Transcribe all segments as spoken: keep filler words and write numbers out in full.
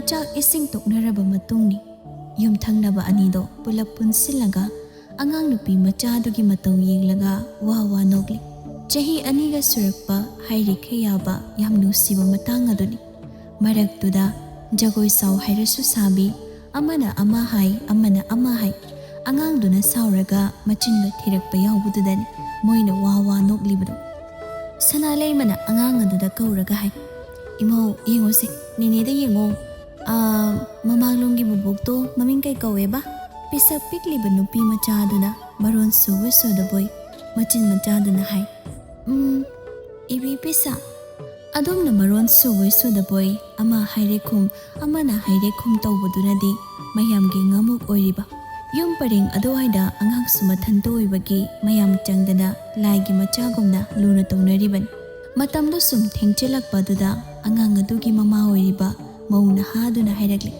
ꯆꯥꯛ ꯏꯁꯤꯡ ꯇꯣꯛꯅꯔꯕ ꯃꯇꯨꯡꯅꯤ꯫ ꯌꯨꯝꯊꯪꯅꯕ ꯑꯅꯤꯗꯣ ꯄꯨꯂꯞ ꯄꯨꯟꯁꯤꯜꯂꯒ ꯑꯉꯥꯡ ꯅꯨꯄꯤ ꯃꯆꯥꯗꯨꯒꯤ ꯃꯇꯧ ꯌꯦꯡꯂꯒ ꯋꯥ ꯋꯥ ꯅꯣꯛꯂꯤ꯫ ꯆꯍꯤ ꯑꯅꯤꯒ ꯁꯨꯔꯛꯄ ꯍꯥꯏꯔꯤꯈꯩ ꯌꯥꯕ ꯌꯥꯝ ꯅꯨꯡꯁꯤꯕ ꯃꯇꯥꯡ ꯑꯗꯨꯅꯤ꯫ ꯃꯔꯛꯇꯨꯗ ꯖꯒꯣꯏ ꯁꯥꯎ ꯍꯥꯏꯔꯁꯨ ꯁꯥꯕꯤ, ꯑꯃꯅ ꯑꯃ ꯍꯥꯏ, ꯑꯃꯅ ꯑꯃ ꯍꯥꯏ꯫ ꯑꯉꯥꯡꯗꯨꯅ ꯁꯥꯎꯔꯒ ꯃꯆꯤꯟꯒ ꯊꯤꯔꯛꯄ ꯌꯥꯎꯕꯗꯨꯗꯅꯤ ꯃꯣꯏꯅ ꯋꯥ ꯋꯥ ꯅꯣꯛꯂꯤꯕꯗꯣ꯫ ꯁꯅꯥ ꯂꯩꯃꯅ ꯑꯉꯥꯡ ꯑꯗꯨꯗ ꯀꯧꯔꯒ ꯍꯥꯏ, "ꯏꯃꯧ, ꯌꯦꯡꯉꯨꯁꯦ, ꯅꯦꯅꯦꯗ ꯌꯦꯡꯉꯣ꯫ ꯑꯥ, ꯃꯃꯥꯡꯂꯣꯝꯒꯤ ꯕꯨꯕꯣꯛꯇꯣ ꯃꯃꯤꯡ ꯀꯩ ꯀꯧꯋꯦꯕ?" ꯄꯤꯁꯛ ꯄꯤꯛꯂꯤꯕ ꯅꯨꯄꯤ ꯃꯆꯥꯗꯨꯅ ꯃꯔꯣꯟ ꯁꯨꯕꯣꯏ ꯁꯨꯗꯕꯣꯏ ꯃꯆꯤꯟ ꯃꯆꯥꯗꯨꯅ ꯍꯥꯏ, "ꯎꯝ, ꯏꯕꯤ ꯄꯤꯁꯥ꯫" ꯑꯗꯨꯝꯅ ꯃꯔꯣꯟ ꯁꯨꯕꯣꯏ ꯁꯨꯗꯕꯣꯏ ꯑꯃ ꯍꯥꯏꯔꯦ ꯈꯨꯝ, ꯑꯃꯅ ꯍꯥꯏꯔꯦ ꯈꯨꯝ ꯇꯧꯕꯗꯨꯅꯗꯤ ꯃꯌꯥꯝꯒꯤ ꯉꯥꯃꯨꯛ ꯑꯣꯏꯔꯤꯕ꯫ ꯌꯨꯝ ꯄꯔꯦꯡ ꯑꯗꯨꯋꯥꯏꯗ ꯑꯉꯥꯡꯁꯨ ꯃꯊꯟꯇ ꯑꯣꯏꯕꯒꯤ ꯃꯌꯥꯝ ꯆꯪꯗꯅ ꯂꯥꯏꯒꯤ ꯃꯆꯥꯒꯨꯝꯅ ꯂꯨꯅ ꯇꯧꯅꯔꯤꯕꯅꯤ꯫ ꯃꯇꯝꯗꯨ ꯁꯨꯝ ꯊꯦꯡꯆꯤꯜꯂꯛꯄ ꯑꯗꯨꯗ ꯑꯉꯥꯡ ꯑꯗꯨꯒꯤ ꯃꯃꯥ ꯑꯣꯏꯔꯤꯕ ꯃꯧ ꯅꯍꯥꯗꯨꯅ ꯍꯥꯏꯔꯛꯂꯤ,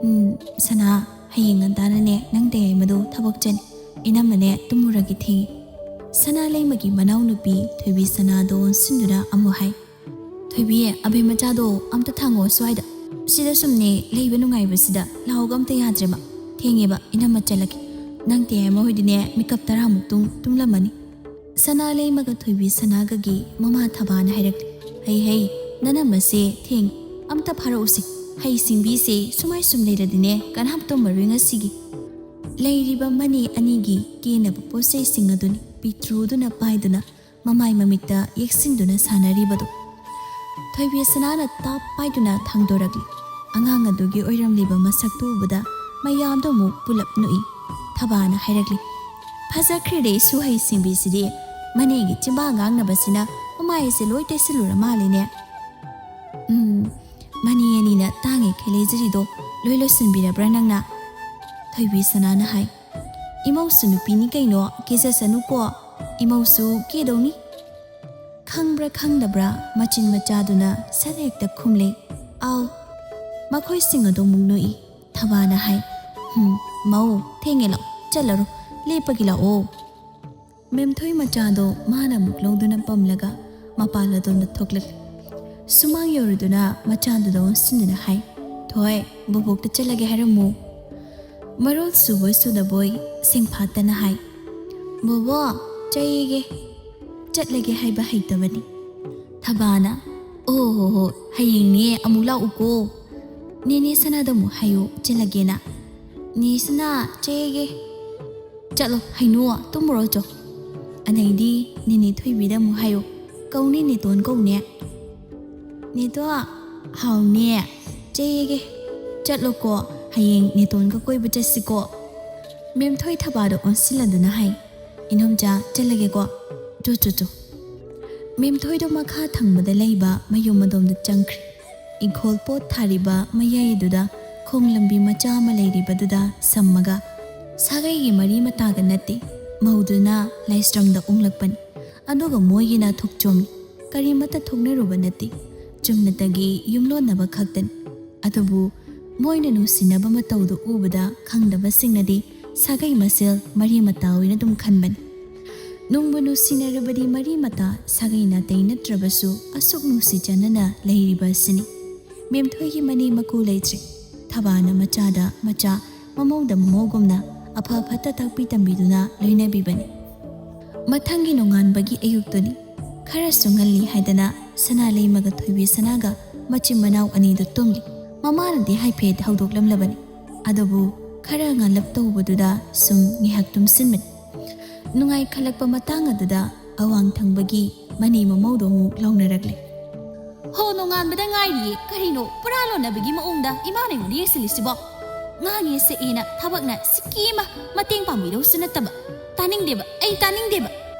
"ꯎꯝ, ꯁꯅꯥ, ꯍꯌꯦꯡ ꯉꯟꯇꯥꯅꯅꯦ ꯅꯪ ꯇꯌꯥꯏꯃꯗꯣ ꯊꯕꯛ ꯆꯠꯅꯤ꯫ ꯏꯅꯝꯃꯅꯦ ꯇꯨꯝꯃꯨꯔꯒꯦ, ꯊꯦꯡꯉꯤ꯫" ꯁꯅꯥ ꯂꯩꯃꯒꯤ ꯃꯅꯥꯎꯅꯨꯄꯤ ꯊꯣꯏꯕꯤ ꯁꯅꯥꯗꯣ ꯑꯣꯟꯁꯤꯟꯗꯨꯅ ꯑꯃꯨꯛ ꯍꯥꯏ, "ꯊꯣꯏꯕꯤ, ꯑꯕꯦ ꯃꯆꯥꯗꯣ ꯑꯝꯇ ꯊꯥꯡꯉꯣ ꯁ꯭ꯋꯥꯏꯗ꯫ ꯁꯤꯗ ꯁꯨꯝꯅꯦ ꯂꯩꯕ ꯅꯨꯡꯉꯥꯏꯕꯁꯤꯗ ꯂꯥꯎꯒ ꯑꯝꯇ ꯌꯥꯗ꯭ꯔꯦꯕ꯫ ꯊꯦꯡꯉꯦꯕ, ꯏꯅꯝꯃ ꯆꯠꯂꯒꯦ꯫ ꯅꯪ ꯇꯌꯥꯏꯃ ꯍꯣꯏꯗꯤꯅꯦ ꯃꯤꯀꯞ ꯇꯔꯥꯃꯨꯛꯇꯨꯡ ꯇꯨꯝꯂꯝꯃꯅꯤ꯫" ꯁꯅꯥ ꯂꯩꯃꯒ ꯊꯣꯏꯕꯤ ꯁꯅꯥꯒꯒꯤ ꯃꯃꯥ ꯊꯕꯥꯅ ꯍꯥꯏꯔꯛꯂꯤ, "ꯍꯩ ꯍꯩ, ꯅꯅꯝꯃꯁꯦ ꯊꯦꯡ, ꯑꯝꯇ ꯐꯥꯔꯛꯎꯁꯦ꯫ ꯍꯩ ꯁꯤꯡꯕꯤꯁꯦ ꯁꯨꯃꯥꯏ ꯁꯨꯝ ꯂꯩꯔꯗꯤꯅꯦ ꯀꯅꯥꯝ ꯇꯨꯝꯃꯔꯣꯏ ꯉꯁꯤꯒꯤ꯫" ꯂꯩꯔꯤꯕ ꯃꯅꯦ ꯑꯅꯤꯒꯤ ꯀꯦꯅꯕ ꯄꯣꯠꯆꯩꯁꯤꯡ ꯑꯗꯨꯅꯤ ꯄꯤꯇ꯭ꯔꯨꯗꯨꯅ ꯄꯥꯏꯗꯨꯅ ꯃꯃꯥꯏ ꯃꯃꯤꯠꯇ ꯌꯦꯛꯁꯤꯟꯗꯨꯅ ꯁꯥꯟꯅꯔꯤꯕꯗꯨ꯫ ꯊꯣꯏꯕꯤ ꯁꯅꯥꯅ ꯇꯥꯞ ꯄꯥꯏꯗꯨꯅ ꯊꯥꯡꯗꯣꯔꯛꯂꯤ꯫ ꯑꯉꯥꯡ ꯑꯗꯨꯒꯤ ꯑꯣꯏꯔꯝꯂꯤꯕ ꯃꯁꯛꯇꯨ ꯎꯕꯗ ꯃꯌꯥꯝꯗꯣ ꯑꯃꯨꯛ ꯄꯨꯂꯞ ꯅꯣꯛꯏ꯫ ꯊꯕꯥꯅ ꯍꯥꯏꯔꯛꯂꯤ, "ꯐꯖꯈ꯭ꯔꯦꯗꯦ ꯁꯨꯍꯩ ꯁꯤꯡꯕꯤꯁꯤꯗꯤ꯫ ꯃꯅꯦꯒꯤ ꯆꯤꯝꯕꯥ ꯉꯥꯡꯅꯕꯁꯤꯅ ꯃꯃꯥꯏꯁꯦ ꯂꯣꯏ ꯇꯩꯁꯤꯜꯂꯨꯔ ꯃꯥꯜꯂꯦꯅꯦ꯫" "ꯎꯝ, ꯃꯅꯦ ꯑꯅꯤꯅ ꯇꯥꯡꯉꯦ ꯈꯩ ꯂꯩꯖꯔꯤꯗꯣ ꯂꯣꯏ ꯂꯣꯏꯁꯤꯟꯕꯤꯔꯕ꯭ꯔꯥ ꯅꯪꯅ?" ꯊꯣꯏꯕꯤ ꯁꯅꯥꯅ ꯍꯥꯏ꯫ "ꯏꯃꯧꯁꯨ ꯅꯨꯄꯤꯅꯤ ꯀꯩꯅꯣ, ꯀꯦꯖꯁꯅꯨꯀꯣ꯫ ꯏꯃꯧꯁꯨ ꯀꯦꯗꯧꯅꯤ꯫" ꯈꯪꯕ꯭ꯔꯥ ꯈꯪꯗꯕ꯭ꯔꯥ ꯃꯆꯤꯟ ꯃꯆꯥꯗꯨꯅ ꯁꯠ ꯍꯦꯛꯇ ꯈꯨꯝꯂꯦ, "ꯑꯥꯎ꯫" ꯃꯈꯣꯏꯁꯤꯡ ꯑꯗꯨ ꯑꯃꯨꯛ ꯅꯣꯛꯏ꯫ ꯊꯕꯥꯅ ꯍꯥꯏ, "ꯍꯨꯝ, ꯃꯧ, ꯊꯦꯡꯉꯦ ꯂꯥꯎ, ꯆꯠꯂꯔꯣ, ꯂꯦꯞꯄꯒꯤ ꯂꯥꯛꯑꯣ꯫" ꯃꯦꯝꯊꯣꯏ ꯃꯆꯥꯗꯣ ꯃꯥꯅ ꯑꯃꯨꯛ ꯂꯧꯗꯨꯅ ꯄꯝꯂꯒ ꯃꯄꯥꯟ ꯑꯗꯣꯝꯗ ꯊꯣꯛꯂꯛꯂꯦ꯫ ꯁꯨꯃꯥꯡ ꯌꯧꯔꯗꯨꯅ ꯃꯆꯥꯗꯨꯗ ꯑꯣꯟꯁꯤꯟꯗꯨꯅ ꯍꯥꯏ, "ꯍꯣꯏ, ꯕꯣꯕꯣꯛꯇ ꯆꯠꯂꯒꯦ ꯍꯥꯏꯔꯝꯃꯨ"꯫ ꯃꯔꯣꯜ ꯁꯨꯕꯣꯏ ꯁꯨꯗꯕꯣꯏ ꯁꯦꯡꯐꯥꯠꯇꯅ ꯍꯥꯏ, "ꯕꯣꯕꯣ, ꯆꯩꯒꯦ, ꯆꯠꯂꯒꯦ ꯍꯥꯏꯕ ꯍꯩꯇꯕꯅꯤ"꯫ ꯊꯕꯥꯅ, "ꯑꯣ ꯍꯣ ꯍꯣ, ꯍꯌꯦꯡꯅꯦ ꯑꯃꯨꯛ ꯂꯥꯛꯎꯀꯣ꯫ ꯅꯦꯅꯦ ꯁꯅꯥꯗ ꯑꯃꯨꯛ ꯍꯥꯏꯌꯨ ꯆꯠꯂꯒꯦꯅ"꯫ "ꯅꯦ ꯁꯅꯥ, ꯆꯩꯒꯦ"꯫ "ꯆꯠꯂꯣ, ꯍꯩꯅꯨ, ꯇꯨꯝꯃꯨꯔꯣ ꯆꯣ"꯫ ꯑꯗꯩꯗꯤ ꯅꯦꯅꯦ ꯊꯣꯏꯕꯤꯗ ꯑꯃꯨꯛ ꯍꯥꯏꯌꯨ, "ꯀꯧꯅꯦ ꯅꯦꯇꯣꯟ ꯀꯧꯅꯦ"꯫ "ꯅꯦꯇꯣ, ꯍꯥꯎꯅꯦ, ꯆꯩꯒꯦ꯫ ꯆꯠꯂꯣꯀꯣ, ꯍꯌꯦꯡ ꯅꯦꯇꯣꯟꯒ ꯀꯣꯏꯕ ꯆꯠꯁꯤꯀꯣ"꯫ ꯃꯦꯝꯊꯣꯏ ꯊꯕꯥꯗ ꯑꯣꯟꯁꯤꯜꯂꯗꯨꯅ ꯍꯥꯏ, "ꯏꯅꯣꯝꯆꯥ, ꯆꯠꯂꯒꯦꯀꯣ꯫ ꯆꯣ, ꯆꯣ, ꯆꯣ"꯫ ꯃꯦꯝꯊꯣꯏꯗꯣ ꯃꯈꯥ ꯊꯪꯕꯗ ꯂꯩꯕ ꯃꯌꯨꯝ ꯑꯗꯣꯝꯗ ꯆꯪꯈ꯭ꯔꯦ꯫ ꯏꯪꯈꯣꯜ ꯄꯣꯠ ꯊꯥꯔꯤꯕ ꯃꯌꯥꯏ ꯑꯗꯨꯗ ꯈꯣꯡ ꯂꯝꯕꯤ ꯃꯆꯥ ꯑꯃ ꯂꯩꯔꯤꯕꯗꯨꯗ ꯁꯝꯃꯒ ꯁꯥꯒꯩꯒꯤ ꯃꯔꯤ ꯃꯇꯥꯒ ꯅꯠꯇꯦ꯫ ꯃꯧꯗꯨꯅ ꯂꯥꯏꯁ꯭ꯔꯝꯗ ꯎꯪꯂꯛꯄꯅꯤ꯫ ꯑꯗꯨꯒ ꯃꯣꯏꯒꯤꯅ ꯊꯣꯛꯆꯣꯝꯃꯤ꯫ ꯀꯔꯤꯃꯠꯇ ꯊꯣꯛꯅꯔꯨꯕ ꯅꯠꯇꯦ꯫ ꯆꯨꯝꯅꯇꯒꯤ ꯌꯨꯝꯂꯣꯟꯅꯕ ꯈꯛꯇꯅꯤ꯫ ꯑꯗꯨꯕꯨ ꯃꯣꯏꯅ ꯅꯨꯡꯁꯤꯅꯕ ꯃꯇꯧꯗꯨ ꯎꯕꯗ ꯈꯪꯗꯕꯁꯤꯡꯅꯗꯤ ꯁꯥꯒꯩ ꯃꯁꯦꯜ ꯃꯔꯤ ꯃꯇꯥ ꯑꯣꯏꯅ ꯑꯗꯨꯝ ꯈꯟꯕꯅꯤ꯫ ꯅꯨꯡꯕꯨ ꯅꯨꯡꯁꯤꯅꯔꯕꯗꯤ ꯃꯔꯤ ꯃꯇꯥ ꯁꯥꯒꯩ ꯅꯥꯇꯩ ꯅꯠꯇ꯭ꯔꯕꯁꯨ ꯑꯁꯨꯛ ꯅꯨꯡꯁꯤ ꯆꯥꯟꯅꯅ ꯂꯩꯔꯤꯕ ꯑꯁꯤꯅꯤ꯫ ꯃꯦꯝꯊꯣꯏꯒꯤ ꯃꯅꯦꯝ ꯃꯀꯨ ꯂꯩꯇ꯭ꯔꯦ꯫ ꯊꯕꯥꯅ ꯃꯆꯥꯗ ꯃꯆꯥ, ꯃꯃꯧꯗ ꯃꯃꯧꯒꯨꯝꯅ ꯑꯐ ꯐꯠꯇ ꯇꯥꯛꯄꯤ ꯇꯝꯕꯤꯗꯨꯅ ꯂꯣꯏꯅꯕꯤꯕꯅꯤ꯫ ꯃꯊꯪꯒꯤ ꯅꯣꯡꯉꯥꯟꯕꯒꯤ ꯑꯌꯨꯛꯇꯨꯅꯤ꯫ ꯈꯔꯁꯨ ꯉꯜꯂꯤ ꯍꯥꯏꯗꯅ ꯁꯅꯥꯂꯩꯃꯒ ꯊꯣꯏꯕꯤ ꯁꯅꯥꯒ ꯃꯆꯤꯟ ꯃꯅꯥꯎ ꯑꯅꯤꯗꯨ ꯇꯨꯝꯂꯤ꯫ ꯃꯃꯥꯅꯗꯤ ꯍꯥꯏꯐꯦꯠ ꯍꯧꯗꯣꯛꯂꯝꯂꯕꯅꯤ꯫ ꯑꯗꯨꯕꯨ ꯈꯔ ꯉꯜꯂꯞ ꯇꯧꯕꯗꯨꯗ ꯁꯨꯝ ꯉꯥꯏꯍꯥꯛ ꯇꯨꯝꯁꯤꯟꯕꯅꯤ꯫ ꯅꯨꯡꯉꯥꯏꯈꯠꯂꯛꯄ ꯃꯇꯥꯡ ꯑꯗꯨꯗ ꯑꯋꯥꯡ ꯊꯪꯕꯒꯤ ꯃꯅꯦ ꯃꯃꯧꯗꯣ ꯑꯃꯨꯛ ꯂꯥꯎꯅꯔꯛꯂꯦ꯫ "ꯍꯣ, ꯅꯣꯡꯉꯥꯟꯕꯗ ꯉꯥꯏꯔꯤꯌꯦ, ꯀꯔꯤꯅꯣ ꯄꯨꯔꯥ ꯂꯣꯟꯅꯕꯒꯤ ꯃꯑꯣꯡꯗ ꯏꯃꯥꯅ ꯑꯩꯉꯣꯟꯗ ꯌꯦꯡꯁꯤꯜꯂꯤꯁꯤꯕꯣ? ꯉꯥꯡꯉꯦ ꯁꯛꯑꯦꯅ ꯊꯕꯛꯅ ꯁꯤꯀꯤ ꯑꯃ ꯃꯇꯦꯡ ꯄꯥꯡꯕꯤꯗꯧꯁꯨ ꯅꯠꯇꯕ꯫ ꯇꯥꯅꯤꯡꯗꯦꯕ, ꯑꯩ ꯇꯥꯅꯤꯡꯗꯦꯕ"꯫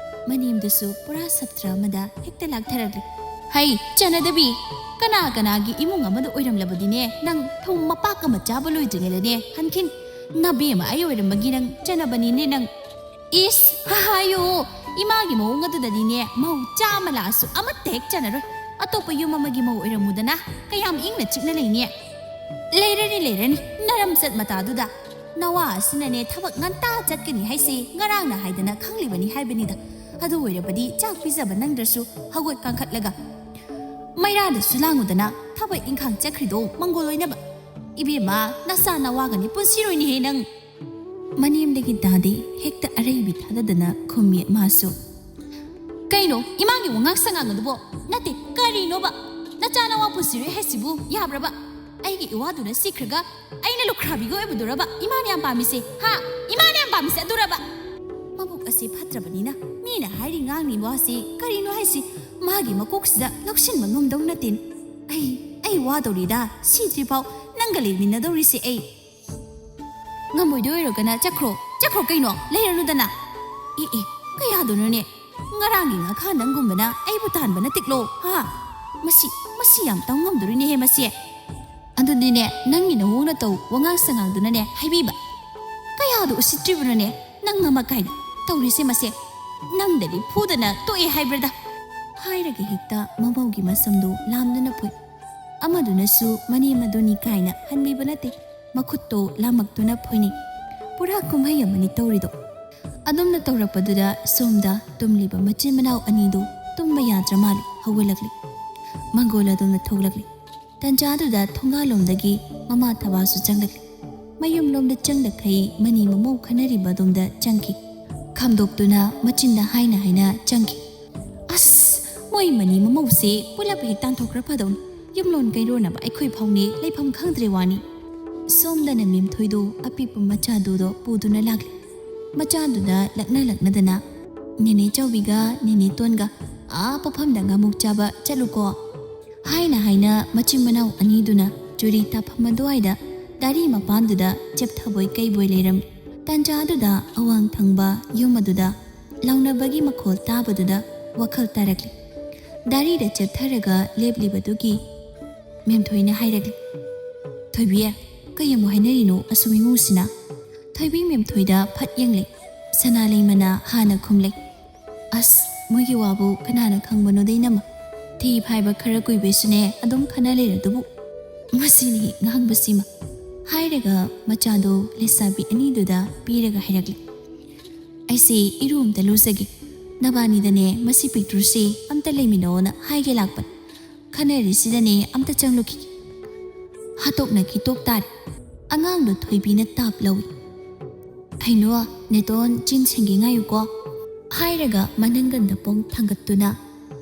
ꯃꯅꯦꯝꯗꯨꯁꯨ ꯄꯨꯔꯥ ꯁꯞꯇ꯭ꯔ ꯑꯃꯗ ꯍꯦꯛꯇ ꯂꯥꯛꯊꯔꯛꯂꯤ꯫ "ꯍꯩ, ꯆꯥꯟꯅꯗꯕꯤ! ꯀꯅꯥ ꯀꯅꯥꯒꯤ ꯏꯃꯨꯡ ꯑꯃꯗ ꯑꯣꯏꯔꯝꯂꯕꯗꯤꯅꯦ, ꯅꯪ ꯊꯨꯝ ꯃꯄꯥꯛ ꯑꯃ ꯆꯥꯕ ꯂꯣꯏꯗ꯭ꯔꯤꯉꯩꯗꯅꯦ ꯍꯟꯈꯤꯅꯤ꯫ ꯅꯕꯦꯝꯃ ꯑꯩ ꯑꯣꯏꯔꯝꯕꯒꯤ ꯅꯪ ꯆꯥꯟꯅꯕꯅꯤꯅꯦ ꯅꯪ꯫ ꯏꯁ, ꯍꯥꯏꯌꯣ, ꯏꯃꯥꯒꯤ ꯃꯑꯣꯡ ꯑꯗꯨꯗꯗꯤꯅꯦ ꯃꯧ ꯆꯥꯝꯃ ꯂꯥꯛꯑꯁꯨ ꯑꯃꯠꯇ ꯍꯦꯛ ꯆꯥꯟꯅꯔꯣꯏ꯫ ꯑꯇꯣꯞꯄ ꯌꯨꯝ ꯑꯃꯒꯤ ꯃꯧ ꯑꯣꯏꯔꯝꯃꯨꯗꯅ, ꯀꯌꯥꯝ ꯏꯪꯅ ꯆꯤꯛꯅ ꯂꯩꯅꯤ?" "ꯂꯩꯔꯅꯤ, ꯂꯩꯔꯅꯤ, ꯅꯔꯝꯆꯠ ꯃꯇꯥꯗꯨꯗ꯫ ꯅꯋꯥ ꯑꯁꯤꯅꯅꯦ ꯊꯕꯛ ꯉꯟꯇꯥ ꯆꯠꯀꯅꯤ ꯍꯥꯏꯁꯦ ꯉꯔꯥꯡꯅ ꯍꯥꯏꯗꯅ ꯈꯪꯂꯤꯕꯅꯤ ꯍꯥꯏꯕꯅꯤꯗ꯫ ꯑꯗꯨ ꯑꯣꯏꯔꯕꯗꯤ ꯆꯥꯛ ꯄꯤꯖꯕ ꯅꯪꯗ꯭ꯔꯁꯨ ꯍꯧꯒꯠ ꯀꯥꯡꯈꯠꯂꯒ ꯃꯩꯔꯥꯗꯁꯨ ꯂꯥꯡꯉꯨꯗꯅ, ꯊꯕꯛ ꯏꯪꯈꯥꯡ ꯆꯠꯈ꯭ꯔꯤꯗꯣ ꯃꯪꯒꯣꯜ ꯑꯣꯏꯅꯕ"꯫ "ꯏꯕꯦꯝꯃ, ꯅꯆꯥ ꯅꯋꯥꯒꯅꯤ ꯄꯨꯟꯁꯤꯔꯣꯏꯅꯦꯍꯦ ꯅꯪ!" ꯃꯅꯦꯝꯗꯒꯤ ꯇꯥꯗꯦ, ꯍꯦꯛꯇ ꯑꯔꯩꯕꯤ ꯊꯥꯗꯗꯅ ꯈꯨꯝꯃꯤ ꯃꯥꯁꯨ꯫ "ꯀꯩꯅꯣ ꯏꯃꯥꯒꯤ ꯋꯥꯉꯥꯡ ꯁꯉꯥꯡ ꯑꯗꯨꯕꯣ? ꯅꯠꯇꯦ, ꯀꯔꯤꯅꯣꯕ? ꯅꯆꯥ ꯅꯋꯥ ꯄꯨꯟꯁꯤꯔꯣꯏ ꯍꯥꯏꯁꯤꯕꯨ ꯌꯥꯕ꯭ꯔꯕ? ꯑꯩꯒꯤ ꯏꯋꯥꯗꯨꯅ ꯁꯤꯈ꯭ꯔꯒ ꯑꯩꯅ ꯂꯨꯈ꯭ꯔꯥꯕꯤꯒꯤ ꯑꯣꯏꯕꯗꯨꯔꯕ ꯏꯃꯥꯅ ꯌꯥꯝ ꯄꯥꯝꯃꯤꯁꯦ? ꯍꯥ? ꯏꯃꯥꯅ ꯌꯥꯝ ꯄꯥꯝꯃꯤꯁꯦ ꯑꯗꯨꯔꯕ?" ꯃꯕꯨꯛ ꯑꯁꯤ ꯐꯠꯇ꯭ꯔꯕꯅꯤꯅ ꯃꯤꯅ ꯍꯥꯏꯔꯤ ꯉꯥꯡꯂꯤ ꯋꯥꯁꯤ ꯀꯔꯤꯅꯣ ꯍꯥꯏꯁꯤ ꯃꯥꯒꯤ ꯃꯀꯣꯛꯁꯤꯗ ꯂꯧꯁꯤꯟꯕ ꯉꯝꯗꯧ ꯅꯠꯇꯦ꯫ "ꯑꯩ, ꯑꯩ ꯋꯥꯗꯧꯔꯤꯗ, ꯁꯤꯗ꯭ꯔꯤꯐꯥꯎ ꯅꯪꯒ ꯂꯩꯃꯤꯟꯅꯗꯧꯔꯤꯁꯦ ꯑꯩ꯫ ꯉꯝꯃꯣꯏꯗꯣꯏ ꯑꯣꯏꯔꯒꯅ ꯆꯠꯈ꯭ꯔꯣ, ꯆꯠꯈ꯭ꯔꯣ ꯀꯩꯅꯣ, ꯂꯩꯔꯅꯨꯗꯅ꯫" ꯑꯦ ꯑꯦ, ꯀꯌꯥꯗꯨꯅꯣꯅꯦ? ꯉꯔꯥꯡꯒꯤ ꯉꯥꯈꯥ ꯅꯪꯒꯨꯝꯕꯅ ꯑꯩꯕꯨ ꯇꯥꯟꯕ ꯅꯠꯇꯦꯀꯣ, ꯍꯥ? ꯃꯁꯤ, ꯃꯁꯤ ꯌꯥꯝ ꯇꯧ ꯉꯝꯗꯣꯔꯤꯅꯦꯍꯦ ꯃꯁꯤ꯫ ꯑꯗꯨꯗꯤꯅꯦ, ꯅꯪꯒꯤ ꯅꯋꯣꯡ ꯅꯇꯧ ꯋꯥꯉꯥꯡ ꯁꯉꯥꯡꯗꯨꯅꯅꯦ ꯍꯥꯏꯕꯤꯕ꯫ ꯀꯌꯥꯗꯨ ꯎꯁꯤꯠꯇ꯭ꯔꯤꯕꯅꯣꯅꯦ? ꯅꯪ ꯅꯃ ꯀꯥꯏꯅ ꯇꯧꯔꯤꯁꯦ ꯃꯁꯦ꯫ ꯅꯪꯗꯗꯤ ꯐꯨꯗꯅ ꯇꯣꯛꯑꯦ ꯍꯥꯏꯕ꯭ꯔꯗ? ꯍꯥꯏꯔꯒ ꯍꯦꯛꯇ ꯃꯃꯧꯒꯤ ꯃꯁꯝꯗꯨ ꯂꯥꯝꯗꯨꯅ ꯐꯨꯏ꯫ ꯑꯃꯗꯨꯅꯁꯨ ꯃꯅꯦꯝ ꯑꯗꯨꯅꯤ ꯀꯥꯏꯅ ꯍꯟꯕꯤꯕ ꯅꯠꯇꯦ꯫ ꯃꯈꯨꯠꯇꯣ ꯂꯥꯝꯃꯛꯇꯨꯅ ꯐꯨꯏꯅꯤ꯫ ꯄꯨꯔꯥ ꯀꯨꯝꯍꯩ ꯑꯃꯅꯤ ꯇꯧꯔꯤꯗꯣ꯫ ꯑꯗꯨꯝꯅ ꯇꯧꯔꯛꯄꯗꯨꯗ ꯁꯣꯝꯗ ꯇꯨꯝꯂꯤꯕ ꯃꯆꯤꯟ ꯃꯅꯥꯎ ꯑꯅꯤꯗꯨ ꯇꯨꯝꯕ ꯌꯥꯗ꯭ꯔ ꯃꯥꯜꯂꯦ, ꯍꯧꯒꯠꯂꯛꯂꯤ꯫ ꯃꯪꯒꯣꯜ ꯑꯗꯣꯝꯗ ꯊꯣꯛꯂꯛꯂꯤ꯫ ꯇꯟꯖꯥꯗꯨꯗ ꯊꯣꯡꯒꯥꯜꯂꯣꯝꯗꯒꯤ ꯃꯃꯥ ꯊꯕꯥꯁꯨ ꯆꯪꯂꯛꯂꯤ꯫ ꯃꯌꯨꯝꯂꯣꯝꯗ ꯆꯪꯂꯛꯈꯩ ꯃꯅꯤ ꯃꯃꯧ ꯈꯟꯅꯔꯤꯕ ꯑꯗꯣꯝꯗ ꯆꯪꯈꯤ꯫ ꯈꯥꯝꯗꯣꯛꯇꯨꯅ ꯃꯆꯤꯟꯗ ꯍꯥꯏꯅ ꯍꯥꯏꯅ ꯆꯪꯈꯤ꯫ "ꯑꯁ, ꯃꯣꯏ ꯃꯅꯤ ꯃꯃꯧꯁꯦ ꯄꯨꯂꯞ ꯍꯦꯛ ꯇꯥꯟꯊꯣꯛꯈ꯭ꯔ ꯐꯗꯧꯅꯤ꯫ ꯌꯨꯝꯂꯣꯟ ꯀꯩꯔꯣꯟꯅꯕ ꯑꯩꯈꯣꯏ ꯐꯥꯎꯅꯦ ꯂꯩꯐꯝ ꯈꯪꯗ꯭ꯔꯦ ꯋꯥꯅꯤ꯫" ꯁꯣꯝꯗꯅ ꯃꯦꯝꯊꯣꯏꯗꯣ ꯑꯄꯤꯛꯄ ꯃꯆꯥꯗꯨꯗꯣ ꯄꯨꯗꯨꯅ ꯂꯥꯛꯂꯤ꯫ ꯃꯆꯥꯗꯨꯗ ꯂꯛꯅ ꯂꯛꯅꯗꯅ, "ꯅꯦꯅꯦ ꯆꯥꯎꯕꯤꯒ ꯅꯦꯅꯦ ꯇꯣꯟꯒ ꯑꯥ ꯄꯣꯐꯝꯗ ꯉꯥꯃꯨꯛ ꯆꯥꯕ ꯆꯠꯂꯨꯀꯣ" ꯍꯥꯏꯅ ꯍꯥꯏꯅ ꯃꯆꯤꯟ ꯃꯅꯥꯎ ꯑꯅꯤꯗꯨꯅ ꯆꯨꯔꯤ ꯇꯥꯐꯝ ꯑꯗꯨꯋꯥꯏꯗ ꯗꯥꯔꯤ ꯃꯄꯥꯟꯗꯨꯗ ꯆꯦꯞꯊꯕꯣꯏ ꯀꯩꯕꯣꯏ ꯂꯩꯔꯝꯃꯤ꯫ ꯇꯟꯖꯥꯗꯨꯗ ꯑꯋꯥꯡ ꯊꯪꯕ ꯌꯨꯝ ꯑꯗꯨꯗ ꯂꯥꯎꯅꯕꯒꯤ ꯃꯈꯣꯜ ꯇꯥꯕꯗꯨꯗ ꯋꯥꯈꯜ ꯇꯥꯔꯛꯂꯤ꯫ ꯗꯥꯔꯤꯗ ꯆꯦꯞꯊꯔꯒ ꯂꯦꯞꯂꯤꯕꯗꯨꯒꯤ ꯃꯦꯝꯊꯣꯏꯅ ꯍꯥꯏꯔꯛꯂꯤ, "ꯊꯣꯏꯕꯤ, ꯀꯩ ꯑꯃꯨꯛ ꯍꯥꯏꯅꯔꯤꯅꯣ ꯑꯁꯨꯝ ꯏꯃꯨꯡꯁꯤꯅ?" ꯊꯣꯏꯕꯤ ꯃꯦꯝꯊꯣꯏꯗ ꯐꯠ ꯌꯦꯡꯂꯦ꯫ ꯁꯅꯥ ꯂꯩꯃꯅ ꯍꯥꯟꯅ ꯈꯨꯝꯂꯦ, "ꯑꯁ, ꯃꯣꯏꯒꯤ ꯋꯥꯕꯨ ꯀꯅꯥꯅ ꯈꯪꯕꯅꯣꯗ ꯏꯅꯝꯃ? ꯊꯤ ꯐꯥꯏꯕ ꯈꯔ ꯀꯨꯏꯕꯩꯁꯨꯅꯦ ꯑꯗꯨꯝ ꯈꯟꯅ ꯂꯩꯔꯗꯨꯕꯨ꯫ ꯃꯁꯤꯅꯤ ꯉꯥꯡꯕꯁꯤꯃ꯫" ꯍꯥꯏꯔꯒ ꯃꯆꯥꯗꯣ ꯂꯩꯁꯥꯕꯤ ꯑꯅꯤꯗꯨꯗ ꯄꯤꯔꯒ ꯍꯥꯏꯔꯛꯂꯦ, "ꯑꯩꯁꯦ ꯏꯔꯨ ꯑꯝꯇ ꯂꯨꯖꯒꯦ꯫ ꯅꯕꯥꯅꯤꯗꯅꯦ ꯃꯁꯤ ꯄꯤꯛꯇ꯭ꯔꯨꯁꯦ ꯑꯝꯇ ꯂꯩꯃꯤꯟꯅꯧꯅ ꯍꯥꯏꯒꯦ ꯂꯥꯛꯄꯅꯦ꯫ ꯈꯟꯅꯔꯤꯁꯤꯗꯅꯦ ꯑꯝꯇ ꯆꯪꯂꯨꯈꯤꯒꯦ꯫" ꯍꯥꯠꯇꯣꯛꯅꯈꯤ ꯇꯣꯛ ꯇꯥꯔꯦ꯫ ꯑꯉꯥꯡꯗꯣ ꯊꯣꯏꯕꯤꯅ ꯇꯥꯞ ꯂꯧꯏ꯫ "ꯍꯩꯅꯣ, ꯅꯦꯇꯣꯟ ꯆꯤꯟ ꯁꯦꯡꯒꯦ ꯉꯥꯏꯌꯨꯀꯣ" ꯍꯥꯏꯔꯒ ꯃꯅꯪꯒꯟꯗ ꯄꯣꯡ ꯊꯥꯡꯒꯠꯇꯨꯅ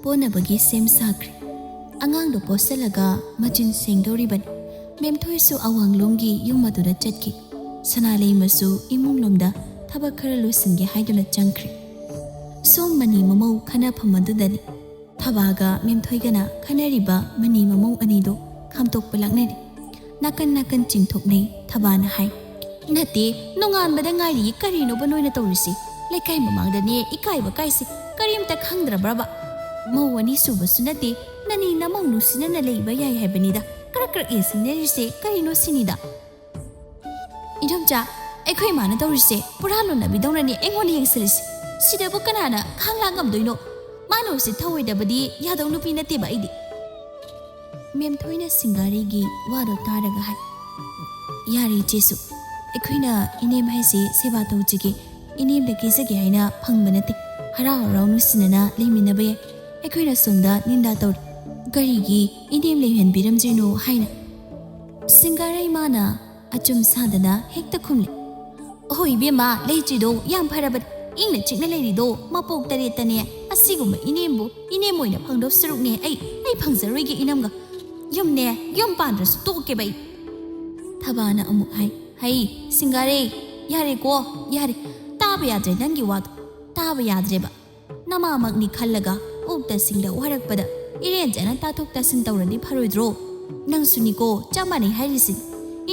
ꯄꯣꯅꯕꯒꯤ ꯁꯦꯝ ꯁꯥꯈ꯭ꯔꯦ꯫ ꯑꯉꯥꯡꯗꯣ ꯄꯣꯠꯁꯜꯂꯒ ꯃꯆꯤꯟ ꯁꯦꯡꯗꯧꯔꯤꯕꯅꯤ꯫ ꯃꯦꯝꯊꯣꯏꯁꯨ ꯑꯋꯥꯡꯂꯣꯝꯒꯤ ꯌꯨꯝ ꯑꯗꯨꯗ ꯆꯠꯈꯤ꯫ ꯁꯅꯥꯂꯩꯃꯁꯨ ꯏꯃꯨꯡ ꯂꯣꯝꯗ ꯊꯕꯛ ꯈꯔ ꯂꯣꯏꯁꯤꯟꯒꯦ ꯍꯥꯏꯗꯨꯅ ꯆꯪꯈ꯭ꯔꯦ꯫ ꯁꯣꯝ ꯃꯅꯤ ꯃꯃꯧ ꯈꯟꯅꯐꯝ ꯑꯗꯨꯗꯅꯤ ꯊꯕꯥꯒ ꯃꯦꯝꯊꯣꯏꯒꯅ ꯈꯟꯅꯔꯤꯕ ꯃꯅꯤ ꯃꯃꯧ ꯑꯅꯤꯗꯨ ꯈꯥꯝꯇꯣꯛꯄ ꯂꯥꯛꯅꯔꯤ꯫ ꯅꯥꯀꯟ ꯅꯥꯀꯟ ꯆꯤꯡꯊꯣꯛꯅꯩ꯫ ꯊꯕꯥꯅ ꯍꯥꯏ, "ꯅꯠꯇꯦ, ꯅꯣꯡꯉꯥꯟꯕꯗ ꯉꯥꯏꯔꯤ, ꯀꯔꯤꯅꯣꯕ ꯅꯣꯏꯅ ꯇꯧꯔꯤꯁꯤ? ꯂꯩꯀꯥꯏ ꯃꯃꯥꯡꯗꯅꯦ ꯏꯀꯥꯏꯕ ꯀꯥꯏꯁꯤ ꯀꯔꯤꯝꯇ ꯈꯪꯗ꯭ꯔꯕ꯭ꯔꯕ? ꯃꯧ ꯑꯅꯤ ꯁꯨꯕꯁꯨ ꯅꯠꯇꯦ, ꯅꯅꯤ ꯅꯃꯧ ꯅꯨꯡꯁꯤꯅꯅ ꯂꯩꯕ ꯌꯥꯏ ꯍꯥꯏꯕꯅꯤꯗ꯫ ꯀ꯭ꯔꯛ ꯀ꯭ꯔꯛ ꯌꯦꯡꯁꯤꯟꯅꯔꯤꯁꯦ ꯀꯔꯤꯅꯣ ꯁꯤꯅꯤꯗ?" "ꯏꯗꯣꯝꯆꯥ, ꯑꯩꯈꯣꯏ ꯏꯃꯥꯅ ꯇꯧꯔꯤꯁꯦ ꯄꯨꯔꯥ ꯂꯣꯟꯅꯕꯤꯗꯧꯅꯅꯦ ꯑꯩꯉꯣꯟꯗ ꯌꯦꯡꯁꯤꯜꯂꯤꯁꯦ꯫ ꯁꯤꯗꯕꯨ ꯀꯅꯥꯅ ꯈꯥꯡ ꯂꯥꯡ ꯉꯝꯗꯣꯏꯅꯣ? ꯃꯥꯅ ꯎꯁꯤꯠ ꯊꯑꯣꯏꯗꯕꯗꯤ ꯌꯥꯗꯧ ꯅꯨꯄꯤ ꯅꯠꯇꯦꯕ ꯑꯩꯗꯤ꯫" ꯃꯦꯝꯊꯣꯏꯅ ꯁꯤꯡꯒꯥꯔꯩꯒꯤ ꯋꯥꯗꯣ ꯇꯥꯔꯒ ꯍꯥꯏ, "ꯌꯥꯔꯦ ꯏꯆꯦꯁꯨ, ꯑꯩꯈꯣꯏꯅ ꯏꯅꯦꯝ ꯍꯥꯏꯁꯦ ꯁꯦꯕꯥ ꯇꯧꯖꯒꯦ, ꯏꯅꯦꯝꯗ ꯀꯦꯖꯒꯦ ꯍꯥꯏꯅ ꯐꯪꯕ ꯅꯠꯇꯦ꯫ ꯍꯔꯥꯎ ꯍꯔꯥꯎ ꯅꯨꯡꯁꯤꯅꯅ ꯂꯩꯃꯤꯟꯅꯕ ꯌꯥꯏ꯫ ꯑꯩꯈꯣꯏꯅ ꯁꯣꯝꯗ ꯅꯤꯟꯗꯥ ꯇꯧꯔꯤ, ꯀꯔꯤꯒꯤ ꯏꯅꯦꯝ ꯂꯩꯍꯟꯕꯤꯔꯝꯗ꯭ꯔꯤꯅꯣ ꯍꯥꯏꯅ?" ꯁꯤꯡꯒꯥꯔꯩ ꯃꯥꯅ ꯑꯆꯨꯝ ꯁꯥꯗꯅ ꯍꯦꯛꯇ ꯈꯨꯝꯂꯦ, "ꯑꯍꯣꯏ ꯏꯕꯦꯝꯃ, ꯂꯩꯇ꯭ꯔꯤꯗꯣ ꯌꯥꯝ ꯐꯔꯕꯅꯤ꯫ ꯏꯪꯅ ꯆꯤꯛꯅ ꯂꯩꯔꯤꯗꯣ ꯃꯄꯣꯛ ꯇꯔꯦꯠꯇꯅꯦ꯫ ꯑꯁꯤꯒꯨꯝꯕ ꯏꯅꯦꯝꯕꯨ ꯏꯅꯦꯝ ꯑꯣꯏꯅ ꯐꯪꯗꯧ ꯁꯔꯨꯛꯅꯦ ꯑꯩ, ꯑꯩ ꯐꯪꯖꯔꯣꯏꯒꯦ ꯏꯅꯝꯒ꯫ ꯌꯨꯝꯅꯦ, ꯌꯨꯝ ꯄꯥꯟꯗ꯭ꯔꯁꯨ ꯇꯣꯛꯀꯦꯕ ꯑꯩ꯫" ꯊꯕꯥꯅ ꯑꯃꯨꯛ ꯍꯥꯏ, "ꯍꯩ, ꯁꯤꯡꯒꯥꯔꯩ, ꯌꯥꯔꯦꯀꯣ, ꯌꯥꯔꯦ꯫ ꯇꯥꯕ ꯌꯥꯗ꯭ꯔꯦ ꯅꯪꯒꯤ ꯋꯥꯗꯣ, ꯇꯥꯕ ꯌꯥꯗ꯭ꯔꯦꯕ꯫ ꯅꯃꯥꯃꯛꯅꯤ ꯈꯜꯂꯒ ꯑꯣꯛꯇ ꯁꯤꯡꯗ ꯋꯥꯔꯛꯄꯗ ꯏꯔꯦꯟꯖꯅ ꯇꯥꯊꯣꯛ ꯇꯥꯁꯤꯟ ꯇꯧꯔꯗꯤ ꯐꯔꯣꯏꯗ꯭ꯔꯣ? ꯅꯪꯁꯨꯅꯤꯀꯣ ꯆꯞ ꯃꯥꯟꯅꯩ ꯍꯥꯏꯔꯤꯁꯤꯅꯤ꯫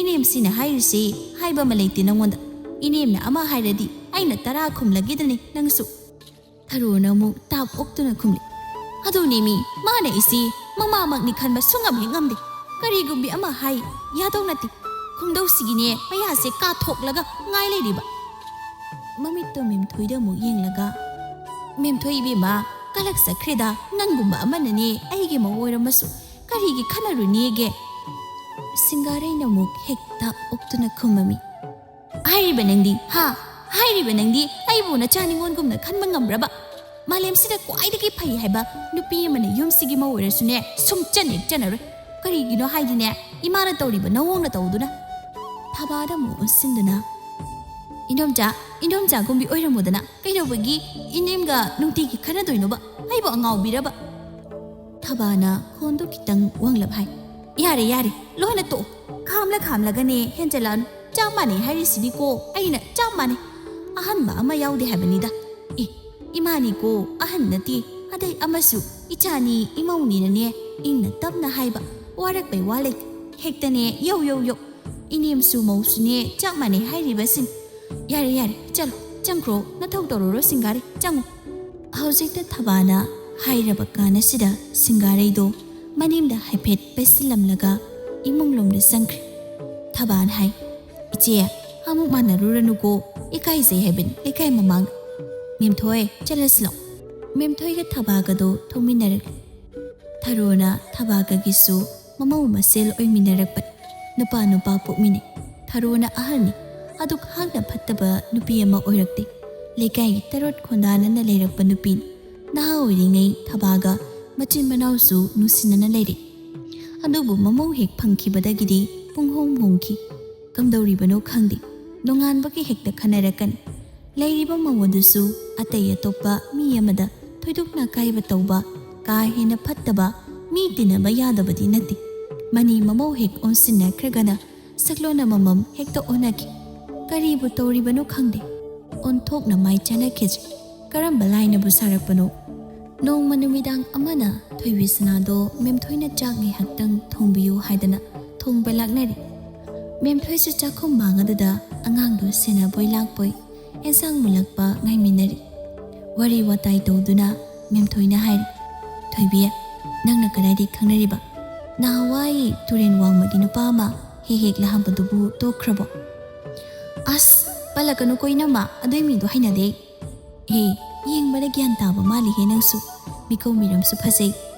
ꯏꯅꯦꯝꯁꯤꯅ ꯍꯥꯏꯔꯤꯁꯤ ꯍꯥꯏꯕ ꯑꯃ ꯂꯩꯇꯦ ꯅꯪꯉꯣꯟꯗ꯫ ꯏꯅꯦꯝꯅ ꯑꯃ ꯍꯥꯏꯔꯗꯤ ꯑꯩꯅ ꯇꯔꯥ ꯈꯨꯝꯂꯒꯦꯗꯅꯤ ꯅꯪꯁꯨ꯫" ꯊꯔꯣꯅ ꯑꯃꯨꯛ ꯇꯥꯞ ꯑꯣꯛꯇꯨꯅ ꯈꯨꯝꯂꯤ, "ꯑꯗꯨꯅꯦꯃꯤ, ꯃꯥꯅ ꯏꯆꯦ ꯃꯃꯥꯃꯛꯅꯤ ꯈꯟꯕ ꯁꯨꯡꯉꯝ ꯍꯦꯛ ꯉꯝꯗꯦ꯫ ꯀꯔꯤꯒꯨꯝꯕꯤ ꯑꯃ ꯍꯥꯏ ꯌꯥꯗꯧ ꯅꯠꯇꯦ꯫ ꯈꯨꯝꯗꯧꯁꯤꯒꯤꯅꯦ ꯃꯌꯥꯁꯦ ꯀꯥꯊꯣꯛꯂꯒ ꯉꯥꯏ ꯂꯩꯔꯤꯕ꯫" ꯃꯃꯤꯠꯇꯣ ꯃꯦꯝꯊꯣꯏꯗ ꯑꯃꯨꯛ ꯌꯦꯡꯂꯒ, "ꯃꯦꯝꯊꯣꯏ ꯏꯕꯦꯝꯃ, ꯀꯂꯛ ꯆꯠꯈ꯭ꯔꯦꯗ, ꯅꯪꯒꯨꯝꯕ ꯑꯃꯅꯅꯦ ꯑꯩꯒꯤ ꯃꯧ ꯑꯣꯏꯔꯝꯃꯁꯨ ꯀꯔꯤꯒꯤ ꯈꯟꯅꯔꯨꯅꯦꯒꯦ?" ꯁꯤꯡꯒꯥꯔꯩꯅ ꯑꯃꯨꯛ ꯍꯦꯛꯇ ꯑꯣꯛꯇꯨꯅ ꯈꯨꯝꯃꯝꯃꯤ, "ꯍꯥꯏꯔꯤꯕ ꯅꯪꯗꯤ, ꯍꯥ? ꯍꯥꯏꯔꯤꯕ ꯅꯪꯗꯤ ꯑꯩꯕꯨ ꯅꯆꯥ ꯅꯤꯉꯣꯟꯒꯨꯝꯅ ꯈꯟꯕ ꯉꯝꯕ꯭ꯔꯕ? ꯃꯥꯂꯦꯝꯁꯤꯗ ꯈ꯭ꯋꯥꯏꯗꯒꯤ ꯐꯩ ꯍꯥꯏꯕ ꯅꯨꯄꯤ ꯑꯃꯅ ꯌꯨꯝꯁꯤꯒꯤ ꯃꯧ ꯑꯣꯏꯔꯁꯨꯅꯦ ꯁꯨꯡꯆꯟ ꯍꯦꯛ ꯆꯟꯅꯔꯣꯏ꯫ "ꯀꯔꯤꯒꯤꯅꯣ ꯍꯥꯏꯗꯤꯅꯦ, ꯏꯃꯥꯅ ꯇꯧꯔꯤꯕ ꯅꯑꯣꯡ ꯅꯇꯧꯗꯨꯅ?" ꯊꯕꯥꯗ ꯑꯃꯨꯛ ꯑꯣꯟꯁꯤꯟꯗꯨꯅ, "ꯏꯟꯗꯣꯝꯆꯥ, ꯏꯟꯗꯣꯝꯆꯥꯒꯨꯝꯕꯤ ꯑꯣꯏꯔꯝꯃꯣꯗꯅ, ꯀꯩꯗꯧꯕꯒꯤ ꯏꯅꯦꯝꯒ ꯅꯨꯡꯇꯤꯒꯤ ꯈꯟꯅꯗꯣꯏꯅꯣꯕ? ꯑꯩꯕꯨ ꯑꯉꯥꯎꯕꯤꯔꯕ?" ꯊꯕꯥꯅ ꯈꯣꯟꯗꯨ ꯈꯤꯇꯪ ꯋꯥꯡꯂꯞ ꯍꯥꯏ, "ꯌꯥꯔꯦ, ꯌꯥꯔꯦ, ꯂꯣꯟꯅ ꯇꯣꯛꯑꯣ꯫ ꯈꯥꯝꯂ ꯈꯥꯝꯂꯒꯅꯦ ꯍꯦꯟꯖꯜꯂꯛꯑꯅꯨ꯫ ꯆꯞ ꯃꯥꯟꯅꯩ ꯍꯥꯏꯔꯤꯁꯤꯅꯤꯀꯣ, ꯑꯩꯅ ꯆꯞ ꯃꯥꯟꯅꯩ꯫ ꯑꯍꯟꯕ ꯑꯃ ꯌꯥꯎꯗꯦ ꯍꯥꯏꯕꯅꯤꯗ꯫ ꯑꯦ, ꯏꯃꯥꯅꯤꯀꯣ, ꯑꯍꯟ ꯅꯠꯇꯦ꯫ ꯑꯗꯩ ꯑꯃꯁꯨ, ꯏꯆꯥꯅꯤ ꯏꯃꯧꯅꯤꯅꯅꯦ ꯏꯪꯅ ꯇꯞꯅ ꯍꯥꯏꯕ, ꯋꯥꯔꯛꯄꯩ ꯋꯥ ꯂꯩꯇꯦ꯫ ꯍꯦꯛꯇꯅꯦ ꯌꯧ ꯌꯧ ꯌꯧ꯫ ꯏꯅꯦꯝꯁꯨ ꯃꯧꯁꯨꯅꯦ ꯆꯞ ꯃꯥꯟꯅꯩ ꯍꯥꯏꯔꯤꯕꯁꯤꯅꯤ꯫ ꯌꯥꯔꯦ, ꯌꯥꯔꯦ, ꯆꯠꯂꯣ, ꯆꯪꯈ꯭ꯔꯣ, ꯅꯊꯧ ꯇꯧꯔꯨꯔꯣ ꯁꯤꯡꯒꯥꯔꯩ, ꯆꯪꯉꯣ꯫" ꯍꯧꯖꯤꯛꯇ ꯊꯕꯥꯅ ꯍꯥꯏꯔꯕ ꯀꯥꯟ ꯑꯁꯤꯗ ꯁꯤꯡꯒꯥꯔꯩꯗꯣ ꯃꯅꯤꯡꯗ ꯍꯥꯏꯐꯦꯠ ꯄꯩꯁꯤꯜꯂꯝꯂꯒ ꯏꯃꯨꯡꯂꯣꯝꯗ ꯆꯪꯈ꯭ꯔꯦ꯫ ꯊꯕꯥꯅ ꯍꯥꯏ, "ꯏꯆꯦ, ꯑꯃꯨꯛ ꯃꯥꯟꯅꯔꯨꯔꯅꯨꯀꯣ, ꯏꯀꯥꯏꯖꯩ ꯍꯥꯏꯕꯅꯤ ꯂꯩꯀꯥꯏ ꯃꯃꯥꯡꯗ꯫ ꯃꯦꯝꯊꯣꯏ, ꯆꯠꯂꯁꯤ ꯂꯥꯛꯑꯣ꯫" ꯃꯦꯝꯊꯣꯏꯒ ꯊꯕꯥꯒꯗꯣ ꯊꯣꯛꯃꯤꯟꯅꯔꯛꯂꯦ꯫ ꯊꯔꯣꯅ ꯊꯕꯥꯒꯒꯤꯁꯨ ꯃꯃꯧ ꯃꯁꯦꯜ ꯑꯣꯏꯃꯤꯟꯅꯔꯛꯄꯅꯤ꯫ ꯅꯨꯄꯥ ꯅꯨꯄꯥ ꯄꯣꯛꯃꯤꯟꯅꯩ꯫ ꯊꯔꯣꯅ ꯑꯍꯜꯅꯤ꯫ ꯑꯗꯨꯛ ꯍꯥꯛꯅ ꯐꯠꯇꯕ ꯅꯨꯄꯤ ꯑꯃ ꯑꯣꯏꯔꯛꯇꯦ꯫ ꯂꯩꯀꯥꯏꯒꯤ ꯇꯔꯣꯠ ꯈꯣꯟꯗꯥꯅꯅ ꯂꯩꯔꯛꯄ ꯅꯨꯄꯤꯅꯤ꯫ ꯅꯍꯥ ꯑꯣꯏꯔꯤꯉꯩ ꯊꯕꯥꯒ ꯃꯆꯤꯟ ꯃꯅꯥꯎꯁꯨ ꯅꯨꯡꯁꯤꯅꯅ ꯂꯩꯔꯦ꯫ ꯑꯗꯨꯕꯨ ꯃꯃꯧ ꯍꯦꯛ ꯐꯪꯈꯤꯕꯗꯒꯤꯗꯤ ꯄꯨꯡꯍꯣꯡ ꯍꯣꯡꯈꯤ꯫ ꯀꯝꯗꯧꯔꯤꯕꯅꯣ ꯈꯪꯗꯦ꯫ ꯅꯣꯡꯉꯥꯟꯕꯒ ꯍꯦꯛꯇ ꯈꯟꯅꯔꯛꯀꯅꯤ꯫ ꯂꯩꯔꯤꯕ ꯃꯧ ꯑꯗꯨꯁꯨ ꯑꯇꯩ ꯑꯇꯣꯞꯄ ꯃꯤ ꯑꯃꯗ ꯊꯣꯏꯗꯣꯛꯅ ꯑꯀꯥꯏꯕ ꯇꯧꯕ, ꯀꯥ ꯍꯦꯟꯅ ꯐꯠꯇꯕ, ꯃꯤ ꯇꯤꯟꯅꯕ ꯌꯥꯗꯕꯗꯤ ꯅꯠꯇꯦ꯫ ꯃꯅꯤ ꯃꯃꯧ ꯍꯦꯛ ꯑꯣꯟꯁꯤꯟꯅꯈ꯭ꯔꯒꯅ ꯁꯛꯂꯣꯟ ꯑꯃꯃꯝ ꯍꯦꯛꯇ ꯑꯣꯟꯅꯈꯤ꯫ ꯀꯔꯤꯕꯨ ꯇꯧꯔꯤꯕꯅꯣ ꯈꯪꯗꯦ꯫ ꯑꯣꯟꯊꯣꯛꯅ ꯃꯥꯏ ꯆꯥꯟꯅꯈꯤꯗ꯭ꯔꯦ꯫ ꯀꯔꯝꯕ ꯂꯥꯏꯅꯕꯨ ꯁꯥꯔꯛꯄꯅꯣ? ꯅꯣꯡꯃ ꯅꯨꯃꯤꯗꯥꯡ ꯑꯃꯅ ꯊꯣꯏꯕꯤ ꯁꯅꯥꯗꯣ ꯃꯦꯝꯊꯣꯏꯅ ꯆꯥꯛ ꯉꯥꯏꯍꯥꯛꯇꯪ ꯊꯣꯡꯕꯤꯌꯨ ꯍꯥꯏꯗꯅ ꯊꯣꯡꯕ ꯂꯥꯛꯅꯔꯤ꯫ ꯃꯦꯝꯊꯣꯏꯁꯨ ꯆꯥꯛꯈꯨꯝ ꯃꯥꯡ ꯑꯗꯨꯗ ꯑꯉꯥꯡꯗꯨ ꯁꯦꯟꯅꯕꯣꯏ ꯂꯥꯛꯄꯣꯏ ꯑꯦꯟꯁꯥꯡ ꯃꯨꯜꯂꯛꯄ ꯉꯥꯏꯃꯤꯟꯅꯔꯤ꯫ ꯋꯥꯔꯤ ꯋꯥꯇꯥꯏ ꯇꯧꯗꯨꯅ ꯃꯦꯝꯊꯣꯏꯅ ꯍꯥꯏꯔꯤ, "ꯊꯣꯏꯕꯤ, ꯅꯪꯅ ꯀꯗꯥꯏꯗꯒꯤ ꯈꯪꯅꯔꯤꯕ? ꯅꯍꯥꯟꯋꯥꯏ ꯇꯨꯔꯦꯟ ꯋꯥꯡꯃꯒꯤ ꯅꯨꯄꯥ ꯑꯃ ꯍꯦꯛ ꯍꯦꯛ ꯂꯥꯛꯑꯝꯕꯗꯨꯕꯨ ꯇꯣꯛꯈ꯭ꯔꯕꯣ?" "ꯑꯁ, ꯄꯜꯂꯛꯀꯅꯨꯀꯣ ꯏꯅꯝꯃ, ꯑꯗꯨꯏ ꯃꯤꯗꯣ ꯍꯩꯅꯗꯦ꯫ ꯍꯦ, ꯌꯦꯡꯕꯗ ꯒ꯭ꯌꯥꯟ ꯇꯥꯕ ꯃꯥꯜꯂꯤꯍꯦ ꯅꯪꯁꯨ꯫ ꯃꯤꯀꯧ ꯃꯤꯔꯝꯁꯨ ꯐꯖꯩ,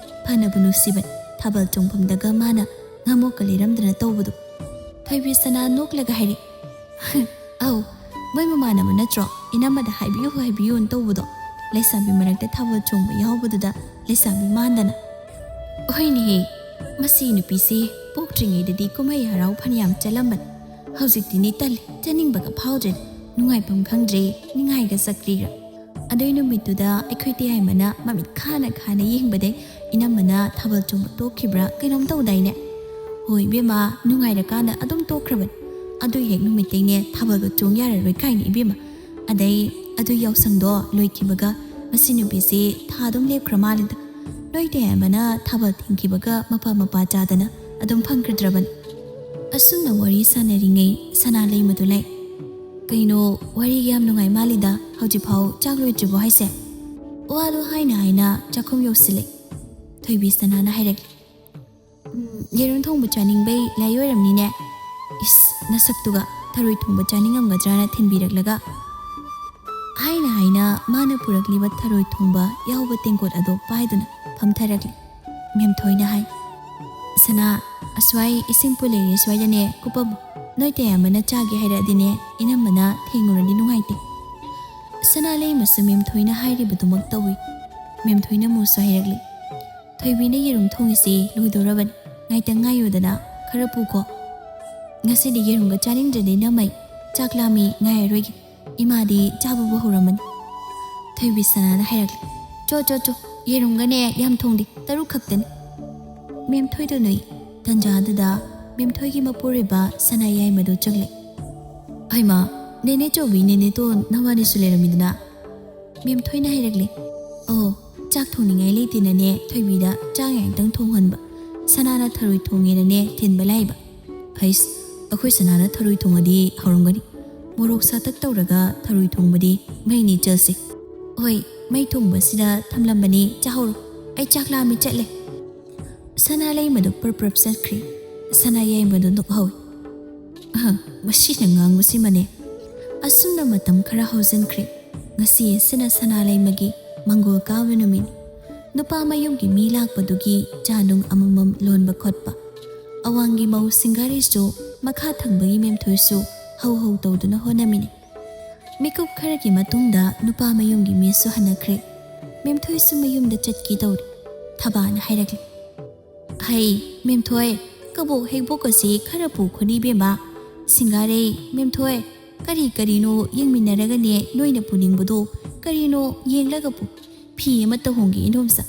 ꯐꯅꯕꯨ ꯅꯨꯡꯁꯤꯕꯅꯤ꯫ ꯊꯥꯕꯜ ꯆꯣꯡꯐꯝꯗꯒ ꯃꯥꯅ ꯉꯥꯃꯣꯛꯀ ꯂꯩꯔꯝꯗꯅ ꯇꯧꯕꯗꯣ꯫" ꯊꯣꯏꯕꯤ ꯁꯅꯥ ꯅꯣꯛꯂꯒ ꯍꯥꯏꯔꯤ, "ꯑꯧ, ꯃꯣꯏ ꯃꯃꯥꯟꯅꯕ ꯅꯠꯇ꯭ꯔꯣ? ꯏꯅꯝꯃꯗ ꯍꯥꯏꯕꯤꯌꯨ ꯍꯥꯏꯕꯤꯌꯨꯅ ꯇꯧꯕꯗꯣ꯫ ꯂꯩꯁꯥꯕꯤ ꯃꯔꯛꯇ ꯊꯥꯕꯜ ꯆꯣꯡꯕ ꯌꯥꯎꯕꯗꯨꯗ ꯂꯩꯁꯥꯕꯤ ꯃꯥꯟꯗꯅ꯫" "ꯍꯣꯏꯅꯦꯍꯦ, "ꯃꯁꯤ ꯅꯨꯄꯤꯁꯦ ꯄꯣꯛꯇ꯭ꯔꯤꯉꯩꯗꯗꯤ ꯀꯨꯝꯍꯩ ꯍꯔꯥꯎ ꯐꯅꯌꯥꯝ ꯆꯠꯂꯝꯕꯅꯤ, ꯍꯧꯖꯤꯛꯇꯤꯅꯦ ꯇꯜꯂꯦ, ꯆꯠꯅꯤꯡꯕꯒ ꯐꯥꯎꯗ꯭ꯔꯦ, ꯅꯨꯡꯉꯥꯏꯐꯝ ꯈꯪꯗ꯭ꯔꯦ, ꯅꯤꯡꯉꯥꯏꯒ ꯆꯠꯈ꯭ꯔꯤꯔ?" ꯑꯗꯨꯏ ꯅꯨꯃꯤꯠꯇꯨꯗ ꯑꯩꯈꯣꯏ ꯇꯌꯥꯏꯃꯅ ꯃꯃꯤꯠ ꯈꯥꯅ ꯈꯥꯅ ꯌꯦꯡꯕꯗꯩ ꯏꯅꯝꯃꯅ ꯊꯥꯕꯜ ꯆꯣꯡꯕ ꯇꯣꯛꯈꯤꯕ꯭ꯔꯥ ꯀꯩꯅꯣꯝ ꯇꯧꯗꯥꯏꯅꯦ? "ꯍꯣꯏ ꯏꯕꯦꯝꯃ, ꯅꯨꯡꯉꯥꯏꯔꯀꯥꯟꯗ ꯑꯗꯨꯝ ꯇꯣꯛꯈ꯭ꯔꯕꯅꯤ꯫ ꯑꯗꯨ ꯍꯦꯛ ꯅꯨꯃꯤꯠꯇꯩꯅꯦ ꯊꯥꯕꯜꯒ ꯆꯣꯡ ꯌꯥꯔꯔꯣꯏ ꯀꯥꯏꯅ ꯏꯕꯦꯝꯃ꯫ ꯑꯗꯩ ꯑꯗꯨ ꯌꯥꯎꯁꯪꯗꯣ ꯂꯣꯏꯈꯤꯕꯒ ꯃꯁꯤ ꯅꯨꯄꯤꯁꯦ ꯊꯥ ꯑꯗꯨꯝ ꯂꯦꯞꯈ꯭ꯔ ꯃꯥꯜꯂꯤꯗ꯫ ꯅꯣꯏ ꯇꯌꯥꯏꯃꯅ ꯊꯥꯕꯜ ꯊꯤꯡꯈꯤꯕꯒ ꯃꯄꯥ ꯃꯄꯥ ꯆꯥꯗꯅ ꯑꯗꯨꯝ ꯐꯪꯈꯤꯗ꯭ꯔꯕꯅꯤ꯫" ꯑꯁꯨꯝꯅ ꯋꯥꯔꯤ ꯁꯥꯟꯅꯔꯤꯉꯩ ꯁꯅꯥ ꯂꯩꯃꯗꯨ ꯂꯥꯛꯏ꯫ "ꯀꯩꯅꯣ, ꯋꯥꯔꯤꯒ ꯌꯥꯝ ꯅꯨꯡꯉꯥꯏ ꯃꯥꯜꯂꯤꯗ, ꯍꯧꯖꯤꯛꯐꯥꯎ ꯆꯥꯛ ꯂꯣꯏꯗ꯭ꯔꯤꯕꯣ ꯍꯥꯏꯁꯦ?" ꯋꯥꯗꯣ ꯍꯥꯏꯅ ꯍꯥꯏꯅ ꯆꯥꯛꯈꯨꯝ ꯌꯧꯁꯤꯜꯂꯦ꯫ ꯊꯣꯏꯕꯤ ꯁꯅꯥꯅ ꯍꯥꯏꯔꯛꯂꯦ, "ꯎꯝ, ꯌꯦꯔꯨꯝ ꯊꯣꯡꯕ ꯆꯥꯅꯤꯡꯕꯩ ꯂꯥꯏ ꯑꯣꯏꯔꯝꯅꯤꯅꯦ꯫ ꯏꯁ, ꯅꯁꯛꯇꯨꯒ ꯊꯔꯣꯏ ꯊꯣꯡꯕ ꯆꯥꯅꯤꯡꯉꯝꯒꯗ꯭ꯔꯅ ꯊꯤꯟꯕꯤꯔꯛꯂꯒ꯫" ꯍꯥꯏꯅ ꯍꯥꯏꯅ ꯃꯥꯅ ꯄꯨꯔꯛꯂꯤꯕ ꯊꯔꯣꯏ ꯊꯣꯡꯕ ꯌꯥꯎꯕ ꯇꯦꯡꯀꯣꯠ ꯑꯗꯣ ꯄꯥꯏꯗꯨꯅ ꯐꯝꯊꯔꯛꯂꯤ꯫ ꯃꯦꯝꯊꯣꯏꯅ ꯍꯥꯏ, "ꯁꯅꯥ, ꯑꯁ꯭ꯋꯥꯏ ꯏꯁꯤꯡ ꯄꯨ ꯂꯩꯔꯦ, ꯁ꯭ꯋꯥꯏꯗꯅꯦ ꯀꯨꯞꯄꯝꯃꯨ꯫ ꯅꯣꯏ ꯇꯌꯥꯝꯕꯅ ꯆꯥꯒꯦ ꯍꯥꯏꯔꯛꯑꯗꯤꯅꯦ, ꯏꯅꯝꯃꯅ ꯊꯦꯡꯉꯨꯔꯗꯤ ꯅꯨꯡꯉꯥꯏꯇꯦ꯫" ꯁꯅꯥ ꯂꯩꯃꯁꯨ ꯃꯦꯝꯊꯣꯏꯅ ꯍꯥꯏꯔꯤꯕꯗꯨꯃꯛ ꯇꯧꯏ꯫ ꯃꯦꯝꯊꯣꯏꯅ ꯑꯃꯨꯛꯁꯨ ꯍꯥꯏꯔꯛꯂꯤ, "ꯊꯣꯏꯕꯤꯅ ꯌꯦꯔꯨꯝ ꯊꯣꯡꯉꯤꯁꯤ ꯂꯣꯏꯗꯧꯔꯕꯅꯤ꯫ ꯉꯥꯏꯇꯪ ꯉꯥꯏꯌꯨꯗꯅ, ꯈꯔ ꯄꯨꯈꯣ꯫ ꯉꯁꯤꯗꯤ ꯌꯦꯔꯨꯝꯒ ꯆꯥꯅꯤꯡꯗ꯭ꯔꯗꯤ ꯅꯃꯩ꯫ ꯆꯥꯛ ꯂꯥꯝꯃꯤ, ꯉꯥꯏꯔꯔꯣꯏꯒꯦ꯫ ꯏꯃꯥꯗꯤ ꯆꯥꯕꯕꯨ ꯍꯧꯔꯝꯃꯅꯤ꯫" ꯊꯣꯏꯕꯤ ꯁꯅꯥꯅ ꯍꯥꯏꯔꯛꯂꯦ, "ꯆꯣ, ꯆꯣ, ꯆꯣ, ꯌꯦꯔꯨꯝꯒꯅꯦ ꯌꯥꯝ ꯊꯣꯡꯗꯦ, ꯇꯔꯨꯛ ꯈꯛꯇꯅꯤ꯫" ꯃꯦꯝꯊꯣꯏꯗꯨ ꯅꯣꯛꯏ꯫ ꯇꯟꯖꯥꯗꯨꯗ ꯃꯦꯝꯊꯣꯏꯒꯤ ꯃꯄꯨꯔꯣꯏꯕ ꯁꯅꯥ ꯌꯥꯏꯃꯗꯨ ꯆꯪꯂꯛꯏ꯫ "ꯍꯩꯃꯥ, ꯅꯦꯅꯦ ꯆꯧꯕꯤ, ꯅꯦꯅꯦꯇꯣꯟ, ꯅꯕꯥꯅꯤꯁꯨ ꯂꯩꯔꯝꯃꯤꯗꯅ?" ꯃꯦꯝꯊꯣꯏꯅ ꯍꯥꯏꯔꯛꯂꯦ, "ꯑꯣ, ꯆꯥꯛ ꯊꯣꯡꯅꯤꯡꯉꯥꯏ ꯂꯩꯇꯦꯅꯅꯦ ꯊꯣꯏꯕꯤꯗ ꯆꯥꯛ ꯉꯥꯛꯇꯪ ꯊꯣꯡꯍꯟꯕ꯫ ꯁꯅꯥꯅ ꯊꯔꯣꯏ ꯊꯣꯡꯉꯦꯅꯅꯦ ꯊꯤꯟꯕ ꯂꯥꯛꯏꯕ꯫" "ꯍꯩꯁ, ꯑꯩꯈꯣꯏ ꯁꯅꯥꯅ ꯊꯔꯣꯏ ꯊꯣꯡꯉꯗꯤ ꯍꯧꯔꯝꯒꯅꯤ꯫ ꯃꯣꯔꯣꯛ ꯁꯥꯇꯛ ꯇꯧꯔꯒ ꯊꯔꯣꯏ ꯊꯣꯡꯕꯗꯤ ꯃꯩꯅꯤ, ꯆꯜꯁꯦ꯫" "ꯍꯣꯏ, ꯃꯩ ꯊꯣꯡꯕꯁꯤꯗ ꯊꯝꯂꯝꯕꯅꯤ, ꯆꯥꯍꯧꯔꯣ꯫ ꯑꯩ ꯆꯥꯛ ꯂꯥꯝꯃꯤ, ꯆꯠꯂꯦ꯫" ꯁꯅꯥ ꯂꯩꯃꯗꯨ ꯄ꯭ꯔꯞ ꯄ꯭ꯔꯞ ꯆꯠꯈ꯭ꯔꯦ꯫ ꯁꯅꯥ ꯌꯥꯏꯃꯗꯨ ꯅꯣꯛꯍꯧꯏ꯫ "ꯑꯍ, ꯃꯁꯤꯅ ꯉꯥꯡꯕꯁꯤꯃꯅꯦ꯫" ꯑꯁꯨꯝꯅ ꯃꯇꯝ ꯈꯔ ꯍꯧꯖꯤꯟꯈ꯭ꯔꯦ꯫ ꯉꯁꯤ ꯑꯁꯤꯅ ꯁꯅꯥ ꯂꯩꯃꯒꯤ ꯃꯪꯒꯣꯜ ꯀꯥꯕ ꯅꯨꯃꯤꯠ꯫ ꯅꯨꯄꯥ ꯃꯌꯨꯝꯒꯤ ꯃꯤ ꯂꯥꯛꯄꯗꯨꯒꯤ ꯆꯥ ꯅꯨꯡ ꯑꯃꯃꯝ ꯂꯣꯟꯕ ꯈꯣꯠꯄ꯫ ꯑꯋꯥꯡꯒꯤ ꯃꯧ ꯁꯤꯡꯒꯥꯔꯩꯁꯨ, ꯃꯈꯥ ꯊꯪꯕꯒꯤ ꯃꯦꯝꯊꯣꯏꯁꯨ ꯍꯧ ꯍꯧ ꯇꯧꯗꯨꯅ ꯍꯣꯠꯅꯃꯤꯟꯅꯩ꯫ ꯃꯤꯀꯨꯞ ꯈꯔꯒꯤ ꯃꯇꯨꯡꯗ ꯅꯨꯄꯥ ꯃꯌꯨꯝꯒꯤ ꯃꯤꯁꯨ ꯍꯟꯅꯈ꯭ꯔꯦ꯫ ꯃꯦꯝꯊꯣꯏꯁꯨ ꯃꯌꯨꯝꯗ ꯆꯠꯀꯦ ꯇꯧꯔꯤ꯫ ꯊꯕꯥꯅ ꯍꯥꯏꯔꯛꯂꯤ, "ꯍꯩ, ꯃꯦꯝꯊꯣꯏ, ꯀꯕꯣꯛ ꯍꯩꯕꯣꯛꯀꯁꯦ ꯈꯔ ꯄꯨꯈꯣꯅꯦ ꯏꯕꯦꯝꯃ꯫ ꯁꯤꯡꯒꯥꯔꯩ, ꯃꯦꯝꯊꯣꯏ, ꯀꯔꯤ ꯀꯔꯤꯅꯣ ꯌꯦꯡꯃꯤꯟꯅꯔꯒꯅꯦ ꯅꯣꯏꯅ ꯄꯨꯅꯤꯡꯕꯗꯣ ꯀꯔꯤꯅꯣ ꯌꯦꯡꯂꯒ ꯄꯨ꯫ ꯐꯤ ꯑꯃꯠꯇ ꯍꯣꯡꯒꯦ ꯏꯟꯗꯣꯝꯆꯥ꯫"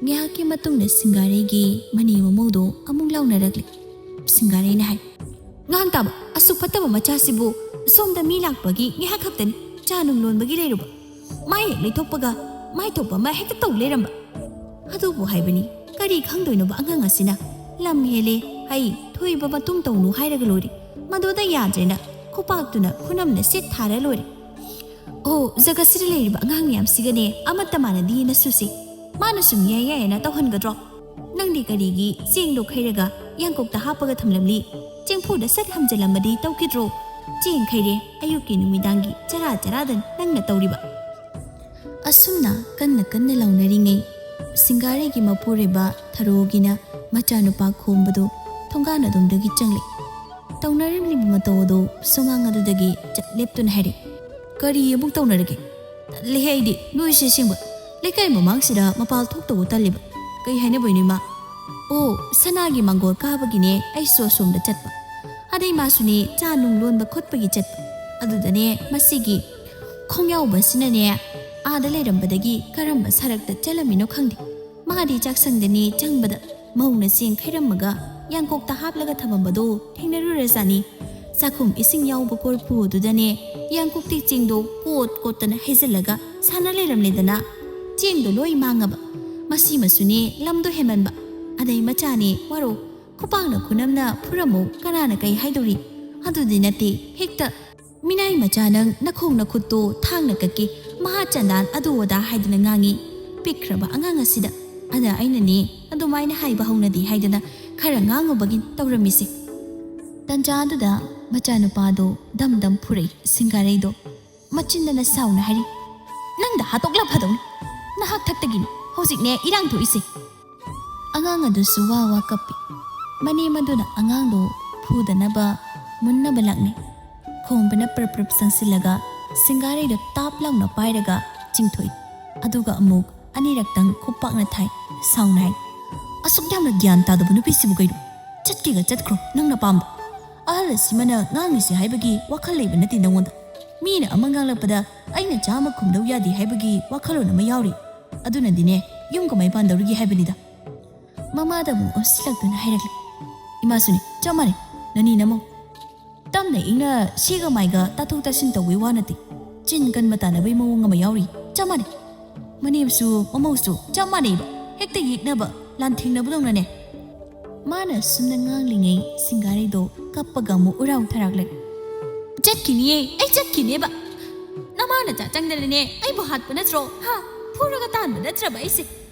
ꯉꯥꯏꯍꯥꯛꯀꯤ ꯃꯇꯨꯡꯗ ꯁꯤꯡꯒꯥꯔꯩꯒꯤ ꯃꯅꯦ ꯃꯃꯧꯗꯣ ꯑꯃꯨꯛ ꯂꯥꯎꯅꯔꯛꯂꯦ꯫ ꯁꯤꯡꯒꯥꯔꯩꯅ ꯍꯥꯏ, "ꯉꯥꯡ ꯇꯥꯕ, ꯑꯁꯨꯛ ꯐꯠꯇꯕ ꯃꯆꯥꯁꯤꯕꯨ! ꯁꯣꯝꯗ ꯃꯤ ꯂꯥꯛꯄꯒꯤ ꯉꯥꯏꯍꯥꯛ ꯈꯛꯇꯅꯤ ꯆꯥ ꯅꯨꯡ ꯂꯣꯟꯕꯒꯤ ꯂꯩꯔꯨꯕ꯫ ꯃꯥꯏ ꯍꯦꯛ ꯂꯩꯊꯣꯛꯄꯒ ꯃꯥꯏ ꯊꯣꯛꯄ ꯑꯃ ꯍꯦꯛꯇ ꯇꯧ ꯂꯩꯔꯝꯕ꯫ ꯑꯗꯨꯕꯨ ꯍꯥꯏꯕꯅꯤ, ꯀꯔꯤ ꯈꯪꯗꯣꯏꯅꯣꯕ ꯑꯉꯥꯡ ꯑꯁꯤꯅ? ꯂꯝ ꯍꯦꯜꯂꯦ, ꯍꯩ, ꯊꯣꯏꯕ ꯃꯇꯨꯡ ꯇꯧꯅꯨ ꯍꯥꯏꯔꯒ ꯂꯣꯏꯔꯦ꯫ ꯃꯗꯨꯗ ꯌꯥꯗ꯭ꯔꯦꯅ ꯈꯨꯄꯥꯛꯇꯨꯅ ꯈꯨꯅꯝꯅ ꯁꯦꯠ ꯊꯥꯔ ꯂꯣꯏꯔꯦ꯫ ꯑꯣ, ꯖꯒꯠꯁꯤꯗ ꯂꯩꯔꯤꯕ ꯑꯉꯥꯡ ꯃꯌꯥꯝꯁꯤꯒꯅꯦ ꯑꯃꯠꯇ ꯃꯥꯟꯅꯗꯦ ꯅꯁꯨꯁꯦ꯫ ꯃꯥꯅ ꯁꯨꯝ ꯌꯥꯏ ꯌꯥꯏꯌꯦꯅ ꯇꯧꯍꯟꯒꯗ꯭ꯔꯣ? ꯅꯪꯗꯤ ꯀꯔꯤꯒꯤ ꯆꯦꯡꯗꯣ ꯈꯩꯔꯒ ꯌꯥꯡꯀꯣꯛꯇ ꯍꯥꯞꯄꯒ ꯊꯝꯂꯝꯂꯤ? ꯆꯦꯡꯐꯨꯗ ꯁꯠ ꯍꯝꯖꯤꯜꯂꯝꯃꯗꯤ ꯇꯧꯈꯤꯗ꯭ꯔꯣ? ꯆꯦꯡ ꯈꯩꯔꯦ, ꯑꯌꯨꯛꯀꯤ ꯅꯨꯃꯤꯗꯥꯡꯒꯤ ꯆꯔꯥ ꯆꯔꯥꯗ ꯅꯪꯅ ꯇꯧꯔꯤꯕ꯫" ꯑꯁꯨꯝꯅ ꯀꯟꯅ ꯀꯟꯅ ꯂꯥꯎꯅꯔꯤꯉꯩ, ꯁꯤꯡꯒꯥꯔꯩꯒꯤ ꯃꯄꯨꯔꯣꯏꯕ ꯊꯔꯣꯒꯤꯅ ꯃꯆꯥꯅꯨꯄꯥ ꯈꯣꯝꯕꯗꯨ ꯊꯣꯡꯒꯥꯟ ꯑꯗꯣꯝꯗꯒꯤ ꯆꯪꯂꯛꯏ꯫ ꯇꯧꯅꯔꯝꯂꯤꯕ ꯃꯇꯧ ꯑꯗꯨ ꯁꯨꯃꯥꯡ ꯑꯗꯨꯗꯒꯤ ꯆꯠ ꯂꯦꯞꯇꯨꯅ ꯍꯥꯏꯔꯛꯏ, "ꯀꯔꯤ ꯑꯃꯨꯛ ꯇꯧꯅꯔꯒꯦ? ꯇꯜꯂꯦꯍꯦ ꯑꯩꯗꯤ ꯅꯣꯏꯁꯦ ꯑꯁꯦꯡꯕ꯫ ꯂꯩꯀꯥꯏ ꯃꯃꯥꯡꯁꯤꯗ ꯃꯄꯥꯜ ꯊꯣꯛꯇꯧꯕ ꯇꯜꯂꯤꯕ꯫ ꯀꯩ ꯍꯥꯏꯅꯕꯩꯅꯣ ꯏꯃꯥ? ꯑꯣ, ꯁꯅꯥꯒꯤ ꯃꯥꯡꯒꯣꯜ ꯀꯥꯕꯒꯤꯅꯦ ꯑꯩꯁꯨ ꯑꯁꯣꯝꯗ ꯆꯠꯄ꯫ ꯑꯗꯩ ꯃꯥꯁꯨꯅꯦ ꯆꯥ ꯅꯨꯡ ꯂꯣꯟꯕ ꯈꯣꯠꯄꯒꯤ ꯆꯠꯄ꯫ ꯑꯗꯨꯗꯅꯦ ꯃꯁꯤꯒꯤ ꯈꯣꯡꯌꯥꯎꯕꯁꯤꯅꯅꯦ ꯑꯥꯗ ꯂꯩꯔꯝꯕꯗꯒꯤ ꯀꯔꯝꯕ ꯁꯔꯛꯇ ꯆꯠꯂꯝꯃꯤꯅꯣ ꯈꯪꯗꯦ꯫ ꯃꯥꯗꯤ ꯆꯥꯛꯁꯪꯗꯅꯦ ꯆꯪꯕꯗ ꯃꯧꯅ ꯆꯦꯡ ꯈꯩꯔꯝꯃꯒ ꯌꯥꯡꯀꯣꯛꯇ ꯍꯥꯞꯂꯒ ꯊꯝꯃꯝꯕꯗꯣ ꯊꯦꯡꯅꯔꯨꯔꯖꯥꯠꯅꯤ꯫ ꯆꯥꯛꯈꯨꯝ ꯏꯁꯤꯡ ꯌꯥꯎꯕ ꯀꯣꯔꯐꯨ ꯑꯗꯨꯗꯅꯦ ꯌꯥꯡꯀꯣꯛꯇꯩ ꯆꯦꯡꯗꯣ ꯀꯣꯠ ꯀꯣꯠꯇꯅ ꯍꯩꯖꯤꯜꯂꯒ ꯁꯥꯟꯅ ꯂꯩꯔꯝꯂꯦꯗꯅ꯫ ꯆꯦꯡꯗꯣ ꯂꯣꯏ ꯃꯥꯡꯉꯕ꯫ ꯃꯁꯤꯃꯁꯨꯅꯦ ꯂꯝꯗꯣ ꯍꯦꯟꯃꯟꯕ꯫ ꯑꯗꯩ ꯃꯆꯥꯅꯦ ꯋꯥꯔꯧ꯫ ꯈꯨꯄꯥꯛꯅ ꯈꯨꯅꯝꯅ ꯐꯨꯔꯝꯃꯨ, ꯀꯅꯥꯅ ꯀꯩ ꯍꯥꯏꯗꯧꯔꯤ? ꯑꯗꯨꯗꯤ ꯅꯠꯇꯦ, ꯍꯦꯛꯇ ꯃꯤꯅꯥꯏ ꯃꯆꯥ ꯅꯪ, ꯅꯈꯣꯡ ꯅꯈꯨꯠꯇꯣ ꯊꯥꯡꯅ ꯀꯛꯀꯦ, ꯃꯍꯥ ꯆꯟꯗꯥꯟ ꯑꯗꯨ ꯑꯗꯥ ꯍꯥꯏꯗꯅ ꯉꯥꯡꯉꯤ꯫ ꯄꯤꯛꯈ꯭ꯔꯕ ꯑꯉꯥꯡ ꯑꯁꯤꯗ꯫ ꯑꯗ ꯑꯩꯅꯅꯦ ꯑꯗꯨꯃꯥꯏꯅ ꯍꯥꯏꯕ ꯍꯧꯅꯗꯦ ꯍꯥꯏꯗꯅ ꯈꯔ ꯉꯥꯡꯉꯨꯕꯒꯤ ꯇꯧꯔꯝꯃꯤꯁꯦ꯫ ꯇꯟꯖꯥ ꯑꯗꯨꯗ ꯃꯆꯥꯅꯨꯄꯥꯗꯣ ꯗꯝ ꯗꯝ ꯐꯨꯔꯛꯏ ꯁꯤꯡꯒꯥꯔꯩꯗꯣ꯫ ꯃꯆꯤꯟꯗꯅ ꯁꯥꯎꯅ ꯍꯥꯏꯔꯤ, "ꯅꯪꯗ ꯍꯥꯠꯇꯣꯛꯂ ꯐꯗꯧꯅꯤ꯫ ꯅꯍꯥꯛ ꯊꯛꯇꯒꯤꯅꯤ ꯍꯧꯖꯤꯛꯅꯦ ꯏꯔꯥꯡ ꯊꯣꯛꯏꯁꯦ꯫" ꯑꯉꯥꯡ ꯑꯗꯨꯁꯨ ꯋꯥ ꯋꯥ ꯀꯞꯄꯤ꯫ ꯃꯅꯦꯝ ꯑꯗꯨꯅ ꯑꯉꯥꯡꯗꯣ ꯐꯨꯗꯅꯕ ꯃꯨꯟꯅꯕ ꯂꯥꯛꯅꯩ꯫ ꯈꯣꯝꯕꯅ ꯄ꯭ꯔꯞ ꯄ꯭ꯔꯞ ꯆꯪꯁꯤꯜꯂꯒ ꯁꯤꯡꯒꯥꯔꯩꯗꯣ ꯇꯥꯞ ꯂꯥꯎꯅ ꯄꯥꯏꯔꯒ ꯆꯤꯡꯊꯣꯛꯏ꯫ ꯑꯗꯨꯒ ꯑꯃꯨꯛ ꯑꯅꯤꯔꯛꯇꯪ ꯈꯨꯄꯥꯛꯅ ꯊꯥꯏ꯫ ꯁꯥꯎꯅ ꯍꯥꯏ, ꯑꯁꯨꯛ ꯌꯥꯝꯅ ꯒ꯭ꯌꯥꯟ ꯇꯥꯗꯕ ꯅꯨꯄꯤꯁꯤꯕꯨ ꯀꯩꯅꯣ? ꯆꯠꯀꯦꯒ ꯆꯠꯈ꯭ꯔꯣ, ꯅꯪ ꯅꯄꯥꯝꯗ꯫ ꯑꯍꯜ ꯑꯁꯤꯃꯅ ꯉꯥꯡꯂꯤꯁꯤ ꯍꯥꯏꯕꯒꯤ ꯋꯥꯈꯜ ꯂꯩꯕ ꯅꯠꯇꯦ ꯅꯪꯉꯣꯟꯗ꯫ ꯃꯤꯅ ꯑꯃ ꯉꯥꯡꯂꯛꯄꯗ ꯑꯩꯅ ꯆꯥꯝꯃ ꯈꯨꯝꯗꯧ ꯌꯥꯗꯦ ꯍꯥꯏꯕꯒꯤ ꯋꯥꯈꯜꯂꯣꯟ ꯑꯃ ꯌꯥꯎꯔꯤ꯫ ꯑꯗꯨꯅꯗꯤꯅꯦ, ꯌꯨꯝ ꯀꯃꯥꯏ ꯄꯥꯟꯗꯧꯔꯤꯒꯦ ꯍꯥꯏꯕꯅꯤꯗ꯫ ꯃꯃꯥꯗ ꯑꯃꯨꯛ ꯑꯣꯟꯁꯤꯜꯂꯛꯇꯨꯅ ꯍꯥꯏꯔꯛꯂꯦ, "ꯏꯃꯥꯁꯨꯅꯦ, ꯆꯞ ꯃꯥꯟꯅꯩ, ꯅꯅꯤ ꯅꯃꯧ꯫ ꯇꯞꯅ ꯏꯪꯅ ꯁꯤꯒ ꯃꯥꯏꯒ ꯇꯥꯊꯣꯛ ꯇꯥꯁꯤꯟ ꯇꯧꯕꯩ ꯋꯥ ꯅꯠꯇꯦ, ꯆꯤꯟ ꯀꯟꯕ ꯇꯥꯟꯅꯕꯩ ꯃꯑꯣꯡ ꯑꯃ ꯌꯥꯎꯔꯤ, ꯆꯞ ꯃꯥꯟꯅꯩ꯫ ꯃꯅꯦꯝꯁꯨ ꯃꯃꯧꯁꯨ ꯆꯞ ꯃꯥꯟꯅꯩꯕ, ꯍꯦꯛꯇ ꯌꯦꯛꯅꯕ, ꯂꯥꯟꯊꯦꯡꯅꯕꯗꯧꯅꯅꯦ꯫" ꯃꯥꯅ ꯁꯨꯝꯅ ꯉꯥꯡꯂꯤꯉꯩ ꯁꯤꯡꯒꯥꯔꯩꯗꯣ ꯀꯞꯄꯒ ꯑꯃꯨꯛ ꯎꯔꯥꯎ ꯊꯔꯥꯛꯂꯦ꯫ "ꯆꯠꯈꯤꯅꯤꯌꯦ, ꯑꯩ ꯆꯠꯈꯤꯅꯦꯕ꯫ ꯅꯃꯥꯅ ꯆꯥ ꯆꯪꯗꯅꯅꯦ ꯑꯩꯕꯨ ꯍꯥꯠꯄ ꯅꯠꯇ꯭ꯔꯣ? ꯍꯥ? ꯐꯨꯔꯒ ꯇꯥꯟꯕ ꯅꯠꯇ꯭ꯔꯕ ꯑꯩꯁꯦ?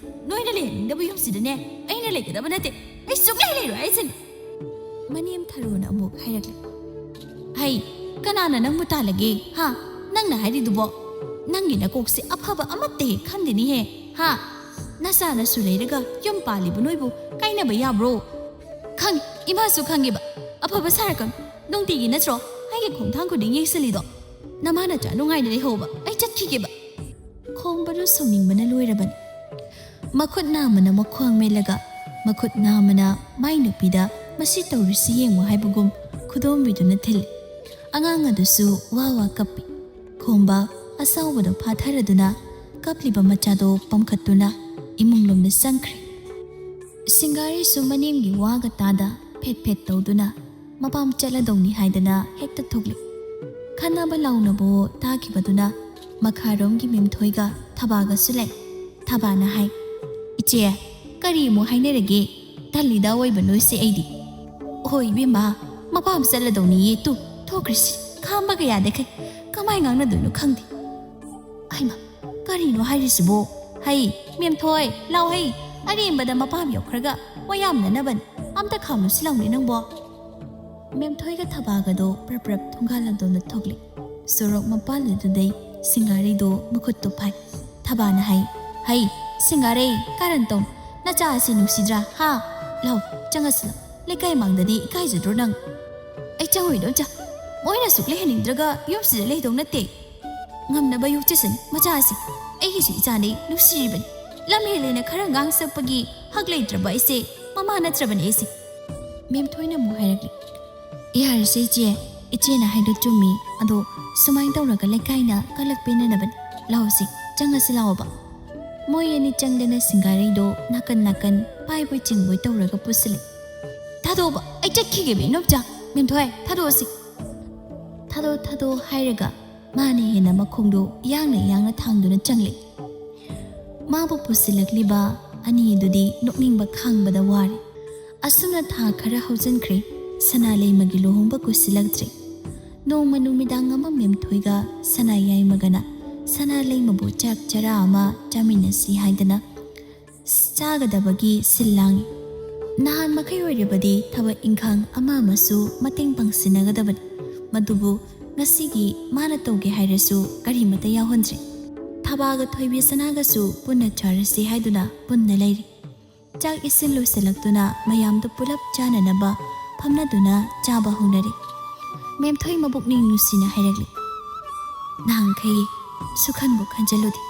ꯅꯣꯏꯅ ꯂꯩꯍꯟꯅꯤꯡꯗꯕ ꯌꯨꯝꯁꯤꯗꯅꯦ ꯑꯩꯅ ꯂꯩꯒꯗꯕ ꯅꯠꯇꯦ꯫ ꯑꯩ ꯁꯨꯡꯂꯩ ꯂꯩꯔꯣꯏ ꯍꯥꯏꯁꯤꯅꯤ꯫" ꯃꯅꯦꯝ ꯊꯔꯣꯅ ꯑꯃꯨꯛ ꯍꯥꯏꯔꯛꯂꯦ, "ꯍꯩ, ꯀꯅꯥꯅ ꯅꯪꯕꯨ ꯇꯥꯜꯂꯒꯦ? ꯍꯥ? ꯅꯪꯅ ꯍꯥꯏꯔꯤꯗꯨꯕꯣ? ꯅꯪꯒꯤ ꯅꯀꯣꯛꯁꯦ ꯑꯐꯕ ꯑꯃꯠꯇ ꯍꯦꯛ ꯈꯟꯗꯦꯅꯦꯍꯦ꯫ ꯍꯥ? ꯅꯆꯥ ꯅꯁꯨ ꯂꯩꯔꯒ ꯌꯨꯝ ꯄꯥꯜꯂꯤꯕ ꯅꯣꯏꯕꯨ ꯀꯥꯏꯅꯕ ꯌꯥꯕ꯭ꯔꯣ?" "ꯈꯪꯉꯤ, ꯏꯃꯥꯁꯨ ꯈꯪꯉꯦꯕ꯫ ꯑꯐꯕ ꯁꯥꯔꯛꯀꯅꯨ꯫ ꯅꯨꯡꯇꯤꯒꯤ ꯅꯠꯇ꯭ꯔꯣ ꯑꯩꯒꯤ ꯈꯣꯡꯊꯥꯡ ꯈꯨꯗꯤꯡ ꯌꯦꯡꯁꯤꯜꯂꯤꯗꯣ? ꯅꯃꯥ ꯅꯆꯥ ꯅꯨꯡꯉꯥꯏꯅ ꯂꯩꯍꯧꯕ, ꯑꯩ ꯆꯠꯈꯤꯒꯦꯕ꯫" ꯈꯣꯝꯕꯗꯨ ꯁꯥꯎꯅꯤꯡꯕꯅ ꯂꯣꯏꯔꯕꯅꯤ꯫ ꯃꯈꯨꯠ ꯅꯥꯝꯃꯅ ꯃꯈ꯭ꯋꯥꯡ ꯃꯦꯠꯂꯒ, ꯃꯈꯨꯠ ꯅꯥꯝꯃꯅ ꯃꯥꯏ ꯅꯨꯄꯤꯗ "ꯃꯁꯤ ꯇꯧꯔꯤꯁꯤ ꯌꯦꯡꯉꯨ" ꯍꯥꯏꯕꯒꯨꯝ ꯈꯨꯗꯣꯝꯕꯤꯗꯨꯅ ꯊꯤꯜꯂꯤ꯫ ꯑꯉꯥꯡ ꯑꯗꯨꯁꯨ ꯋꯥ ꯋꯥ ꯀꯞꯄꯤ꯫ ꯈꯣꯝꯕ ꯑꯁꯥꯎꯕꯗꯣ ꯐꯥꯊꯔꯗꯨꯅ ꯀꯞꯂꯤꯕ ꯃꯆꯥꯗꯣ ꯄꯝꯈꯠꯇꯨꯅ ꯏꯃꯨꯡꯂꯣꯝꯗ ꯆꯪꯈ꯭ꯔꯦ꯫ ꯁꯤꯡꯒꯥꯔꯩꯁꯨ ꯃꯅꯦꯝꯒꯤ ꯋꯥꯒ ꯇꯥꯗ ꯐꯦꯠ ꯐꯦꯠ ꯇꯧꯗꯨꯅ ꯃꯄꯥꯝ ꯆꯠꯂꯗꯧꯅꯤ ꯍꯥꯏꯗꯅ ꯍꯦꯛꯇ ꯊꯣꯛꯂꯛꯏ꯫ ꯈꯟꯅꯕ ꯂꯥꯎꯅꯕ ꯇꯥꯈꯤꯕꯗꯨꯅ ꯃꯈꯥꯔꯣꯝꯒꯤ ꯃꯦꯝꯊꯣꯏꯒ ꯊꯕꯥꯒꯁꯨ ꯂꯩ꯫ ꯊꯕꯥꯅ ꯍꯥꯏ, "ꯏꯆꯦ, ꯀꯔꯤ ꯑꯃꯨꯛ ꯍꯥꯏꯅꯔꯒꯦ? ꯇꯜꯂꯤꯗ ꯑꯣꯏꯕ ꯅꯣꯏꯁꯦ ꯑꯩꯗꯤ꯫" "ꯍꯣꯏ ꯏꯕꯦꯝꯃ, ꯃꯄꯥꯝ ꯆꯠꯂꯗꯧꯅꯤꯌꯦ, ꯇꯨ ꯊꯣꯛꯈ꯭ꯔꯤꯁꯤ, ꯈꯥꯝꯕꯒ ꯌꯥꯗꯦꯈꯩ꯫ ꯀꯃꯥꯏ ꯉꯥꯡꯅꯗꯣꯏꯅꯣ ꯈꯪꯗꯦ꯫" "ꯍꯩꯃ, ꯀꯔꯤꯅꯣ ꯍꯥꯏꯔꯤꯁꯤꯕꯣ? ꯍꯩ, ꯃꯦꯝꯊꯣꯏ, ꯂꯥꯎ ꯍꯩ, ꯑꯔꯦꯝꯕꯗ ꯃꯄꯥꯝ ꯌꯧꯈ꯭ꯔꯒ ꯋꯥ ꯌꯥꯝꯅꯅꯕꯅꯤ꯫ ꯑꯝꯇ ꯈꯥꯝꯂꯨꯁꯤ ꯂꯥꯎꯅꯦ ꯅꯪꯕꯣ꯫" ꯃꯦꯝꯊꯣꯏꯒ ꯊꯕꯥꯒꯗꯣ ꯄ꯭ꯔꯞ ꯄ꯭ꯔꯞ ꯊꯣꯡꯒꯥꯜꯂꯣꯝꯗ ꯊꯣꯛꯂꯦ꯫ ꯁꯣꯔꯣꯛ ꯃꯄꯥꯜꯗꯨꯗꯩ ꯁꯤꯡꯒꯥꯔꯩꯗꯣ ꯃꯈꯨꯠꯇꯣ ꯐꯥꯏ꯫ ꯊꯕꯥꯅ ꯍꯥꯏ, "ꯍꯩ, ꯁꯤꯡꯒꯥꯔꯩ, ꯀꯥꯔꯟ ꯇꯧ꯫ ꯅꯆꯥ ꯑꯁꯤ ꯅꯨꯡꯁꯤꯗ꯭ꯔꯥ, ꯍꯥ? ꯂꯥꯎ, ꯆꯪꯉꯁꯤ ꯂꯥꯎ꯫ ꯂꯩꯀꯥꯏ ꯃꯥꯡꯗꯗꯤ ꯏꯀꯥꯏꯖꯗ꯭ꯔꯣ ꯅꯪ?" "ꯑꯩ ꯆꯪꯉꯣꯏ, ꯏꯗꯣꯝꯆꯥ꯫ ꯃꯣꯏꯅ ꯁꯨꯛ ꯂꯩꯍꯟꯅꯤꯡꯗ꯭ꯔꯒ ꯌꯨꯝꯁꯤꯗ ꯂꯩꯗꯧ ꯅꯠꯇꯦ꯫ ꯉꯝꯅꯕ ꯌꯣꯛꯆꯁꯅꯤ ꯃꯆꯥ ꯑꯁꯤ꯫ ꯑꯩꯒꯤꯁꯨ ꯏꯆꯥꯅꯤ, ꯅꯨꯡꯁꯤꯔꯤꯕꯅꯤ꯫ ꯂꯝ ꯍꯦꯜꯂꯦꯅ ꯈꯔ ꯉꯥꯡꯁꯛꯄꯒꯤ ꯍꯛ ꯂꯩꯇ꯭ꯔꯕ ꯑꯩꯁꯦ ꯃꯃꯥ ꯅꯠꯇ꯭ꯔꯕꯅꯦ ꯑꯩꯁꯦ꯫ ꯃꯦꯝꯊꯣꯏꯅ ꯑꯃꯨꯛ ꯍꯥꯏꯔꯛꯂꯤ, "ꯌꯥꯔꯦꯁꯦ ꯏꯆꯦ, ꯏꯆꯦꯅ ꯍꯥꯏꯗꯣ ꯆꯨꯝꯃꯤ꯫ ꯑꯗꯣ ꯁꯨꯃꯥꯏꯅ ꯇꯧꯔꯒ ꯂꯩꯀꯥꯏꯅ ꯀꯂꯛ ꯄꯦꯟꯅꯅꯕꯅꯤ꯫ ꯂꯥꯛꯑꯣꯁꯦ, ꯆꯪꯉꯁꯤ ꯂꯥꯛꯑꯣꯕ꯫" ꯃꯣꯏ ꯑꯅꯤ ꯆꯪꯗꯅ ꯁꯤꯡꯒꯥꯔꯩꯗꯣ ꯅꯥꯀꯟ ꯅꯥꯀꯟ ꯄꯥꯏꯕꯣꯏ ꯆꯤꯡꯕꯣꯏ ꯇꯧꯔꯒ ꯄꯨꯁꯤꯜꯂꯦ꯫ "ꯊꯥꯗꯣꯛꯑꯣꯕ, ꯑꯩ ꯆꯠꯈꯤꯒꯦꯕ ꯏꯅꯣꯝꯆꯥ꯫ ꯃꯦꯝꯊꯣꯏ, ꯊꯥꯗꯣꯛꯑꯁꯤ꯫ ꯊꯥꯗꯣꯛ, ꯊꯥꯗꯣꯛ" ꯍꯥꯏꯔꯒ ꯃꯥꯅ ꯍꯦꯟꯅ ꯃꯈꯣꯡꯗꯣ ꯌꯥꯡꯅ ꯌꯥꯡꯅ ꯊꯥꯡꯗꯨꯅ ꯆꯪꯂꯦ꯫ ꯃꯥꯕꯨ ꯄꯨꯁꯤꯜꯂꯛꯂꯤꯕ ꯑꯅꯤꯗꯨꯗꯤ ꯅꯣꯛꯅꯤꯡꯕ ꯈꯥꯡꯕꯗ ꯋꯥꯔꯦ꯫ ꯑꯁꯨꯝꯅ ꯊꯥ ꯈꯔ ꯍꯧꯖꯤꯟꯈ꯭ꯔꯦ꯫ ꯁꯅꯥ ꯂꯩꯃꯒꯤ ꯂꯨꯍꯣꯡꯕ ꯀꯨꯏꯁꯤꯜꯂꯛꯇ꯭ꯔꯦ꯫ ꯅꯣꯡꯃ ꯅꯨꯃꯤꯗꯥꯡ ꯑꯃ ꯃꯦꯝꯊꯣꯏꯒ ꯁꯅꯥ ꯌꯥꯏꯃꯒꯅ ꯁꯅꯥ ꯂꯩꯃꯕꯨ ꯆꯥꯛ ꯆꯔꯥ ꯑꯃ ꯆꯥꯃꯤꯟꯅꯁꯤ ꯍꯥꯏꯗꯅ ꯆꯥꯒꯗꯕꯒꯤ ꯁꯤꯜ ꯂꯥꯡꯏ꯫ ꯅꯍꯥꯟ ꯃꯈꯩ ꯑꯣꯏꯔꯕꯗꯤ ꯊꯕꯛ ꯏꯪꯈꯥꯡ ꯑꯃ ꯑꯃꯁꯨ ꯃꯇꯦꯡ ꯄꯥꯡꯁꯤꯟꯅꯒꯗꯕꯅꯤ꯫ ꯃꯗꯨꯕꯨ ꯉꯁꯤꯒꯤ ꯃꯥꯅ ꯇꯧꯒꯦ ꯍꯥꯏꯔꯁꯨ ꯀꯔꯤꯃꯇ ꯌꯥꯎꯍꯟꯗ꯭ꯔꯦ꯫ ꯊꯕꯥꯒ ꯊꯣꯏꯕꯤ ꯁꯅꯥꯒꯁꯨ ꯄꯨꯟꯅ ꯆꯥꯔꯁꯤ ꯍꯥꯏꯗꯨꯅ ꯄꯨꯟꯅ ꯂꯩꯔꯤ꯫ ꯆꯥꯛ ꯏꯁꯤꯡ ꯂꯣꯏꯁꯤꯜꯂꯛꯇꯨꯅ ꯃꯌꯥꯝꯗꯨ ꯄꯨꯂꯞ ꯆꯥꯅꯅꯕ ꯐꯝꯅꯗꯨꯅ ꯆꯥꯕ ꯍꯧꯅꯔꯦ꯫ ꯃꯦꯝꯊꯣꯏ ꯃꯕꯨꯛꯅꯤꯡ ꯅꯨꯡꯁꯤꯅ ꯍꯥꯏꯔꯛꯂꯤ, "ꯅꯍꯥꯟꯈꯩ ꯁꯨꯈꯟꯕꯨ ꯈꯟꯖꯜꯂꯨꯗꯦ꯫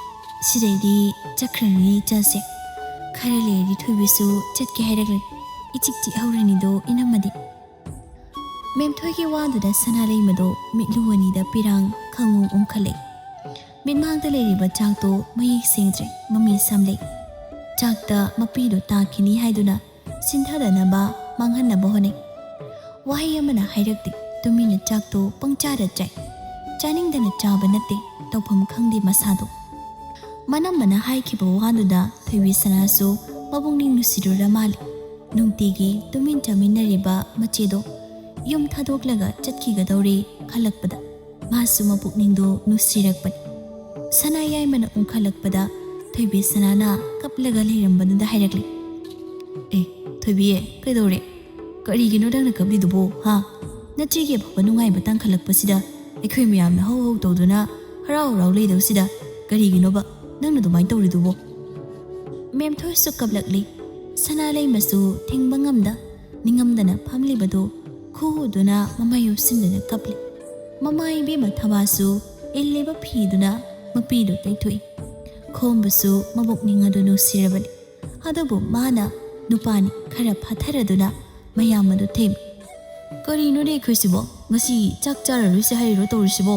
ꯁꯤꯗꯩꯗꯤ ꯆꯠꯈ꯭ꯔꯅꯤ ꯏꯆꯥꯁꯦ꯫ ꯈꯔ ꯂꯩꯔꯗꯤ ꯊꯣꯏꯕꯤꯁꯨ ꯆꯠꯀꯦ ꯍꯥꯏꯔꯛꯂꯅꯤ꯫ ꯏꯆꯤꯛ ꯆꯤꯛꯍꯧꯔꯅꯤꯗꯣ ꯏꯅꯝꯃꯗꯤ꯫" ꯃꯦꯝꯊꯣꯏꯒꯤ ꯋꯥꯗꯨꯗ ꯁꯅꯥ ꯂꯩꯃꯗꯣ ꯃꯤꯠꯂꯨ ꯑꯅꯤꯗ ꯄꯤꯔꯥꯡ ꯈꯪꯉꯨ ꯎꯪꯈꯠꯂꯦ꯫ ꯃꯤꯠꯃꯥꯡꯗ ꯂꯩꯔꯤꯕ ꯆꯥꯛꯇꯣ ꯃꯌꯦꯛ ꯁꯦꯡꯗ꯭ꯔꯦ, ꯃꯃꯤ ꯁꯝꯂꯦ꯫ ꯆꯥꯛꯇ ꯃꯄꯤꯗꯣ ꯇꯥꯈꯤꯅꯤ ꯍꯥꯏꯗꯨꯅ ꯁꯤꯟꯊꯗꯅꯕ, ꯃꯥꯡꯍꯟꯅꯕ ꯍꯣꯠꯅꯩ꯫ ꯋꯥꯍꯩ ꯑꯃꯅ ꯍꯥꯏꯔꯛꯇꯦ, ꯇꯨꯃꯤꯟꯅ ꯆꯥꯛꯇꯣ ꯄꯪꯆꯥꯗ ꯆꯥꯏ꯫ ꯆꯥꯅꯤꯡꯗꯅ ꯆꯥꯕ ꯅꯠꯇꯦ, ꯇꯧꯐꯝ ꯈꯪꯗꯦ ꯃꯁꯥꯗꯣ꯫ ꯃꯅꯝꯃꯅ ꯍꯥꯏꯈꯤꯕ ꯋꯥꯗꯨꯗ ꯊꯣꯏꯕꯤ ꯁꯅꯥꯁꯨ ꯃꯕꯨꯛꯅꯤꯡ ꯅꯨꯡꯁꯤꯔꯨꯔ ꯃꯥꯜꯂꯦ꯫ ꯅꯨꯡꯇꯤꯒꯤ ꯇꯨꯃꯤꯟ ꯆꯥꯃꯤꯟꯅꯔꯤꯕ ꯃꯆꯦꯗꯣ ꯌꯨꯝ ꯊꯥꯗꯣꯛꯂꯒ ꯆꯠꯈꯤꯒꯗꯧꯔꯦ ꯈꯜꯂꯛꯄꯗ ꯃꯥꯁꯨ ꯃꯄꯨꯛꯅꯤꯡꯗꯣ ꯅꯨꯡꯁꯤꯔꯛꯄꯅꯤ꯫ ꯁꯅꯥ ꯌꯥꯏꯃꯅ ꯎꯪꯈꯠꯂꯛꯄꯗ ꯊꯣꯏꯕꯤ ꯁꯅꯥꯅ ꯀꯞꯂꯒ ꯂꯩꯔꯝꯕꯗꯨꯗ ꯍꯥꯏꯔꯛꯂꯦ, "ꯑꯦ, ꯊꯣꯏꯕꯤ, ꯀꯩꯗꯧꯔꯦ? ꯀꯔꯤꯒꯤꯅꯣ ꯅꯪꯅ ꯀꯞꯂꯤꯗꯨꯕꯣ, ꯍꯥ? ꯅꯆꯦꯒꯤ ꯑꯐꯕ ꯅꯨꯡꯉꯥꯏꯕ ꯇꯥꯡꯈꯠꯂꯛꯄꯁꯤꯗ ꯑꯩꯈꯣꯏ ꯃꯌꯥꯝꯅ ꯍꯧ ꯍꯧ ꯇꯧꯗꯨꯅ ꯍꯔꯥꯎ ꯍꯔꯥꯎ ꯂꯩꯗꯧꯁꯤꯗ ꯀꯔꯤꯒꯤꯅꯣꯕ ꯅꯪꯅ ꯑꯗꯨꯃꯥꯏꯅ ꯇꯧꯔꯤꯗꯨꯕꯣ?" ꯃꯦꯝꯊꯣꯏꯁꯨ ꯀꯞꯂꯛꯂꯤ꯫ ꯁꯅꯥ ꯂꯩꯃꯁꯨ ꯊꯤꯡꯕ ꯉꯝꯗ ꯅꯤꯡꯉꯝꯗꯅ ꯐꯝꯂꯤꯕꯗꯨ ꯈꯨꯎꯗꯨꯅ ꯃꯃꯥꯏ ꯎꯞꯁꯤꯟꯗꯨꯅ ꯀꯞꯂꯤ꯫ ꯃꯃꯥ ꯏꯕꯦꯝꯃ ꯊꯕꯥꯁꯨ ꯏꯜꯂꯤꯕ ꯐꯤꯗꯨꯅ ꯃꯄꯤꯗꯨ ꯇꯩꯊꯣꯛꯏ꯫ ꯈꯣꯝꯕꯁꯨ ꯃꯕꯨꯛꯅꯤꯡ ꯑꯗꯨ ꯅꯨꯡꯁꯤꯔꯕꯅꯤ꯫ ꯑꯗꯨꯕꯨ ꯃꯥꯅ ꯅꯨꯄꯥꯅꯤ, ꯈꯔ ꯐꯥꯊꯔꯗꯨꯅ ꯃꯌꯥꯝ ꯑꯗꯨ ꯊꯦꯝꯃꯤ꯫ "ꯀꯔꯤꯅꯣꯅꯦ ꯑꯩꯈꯣꯏꯁꯤꯕꯣ? ꯉꯁꯤ ꯆꯥꯛ ꯆꯥꯔꯔꯣꯏꯁꯦ ꯍꯥꯏꯔꯤꯔꯣ ꯇꯧꯔꯤꯁꯤꯕꯣ?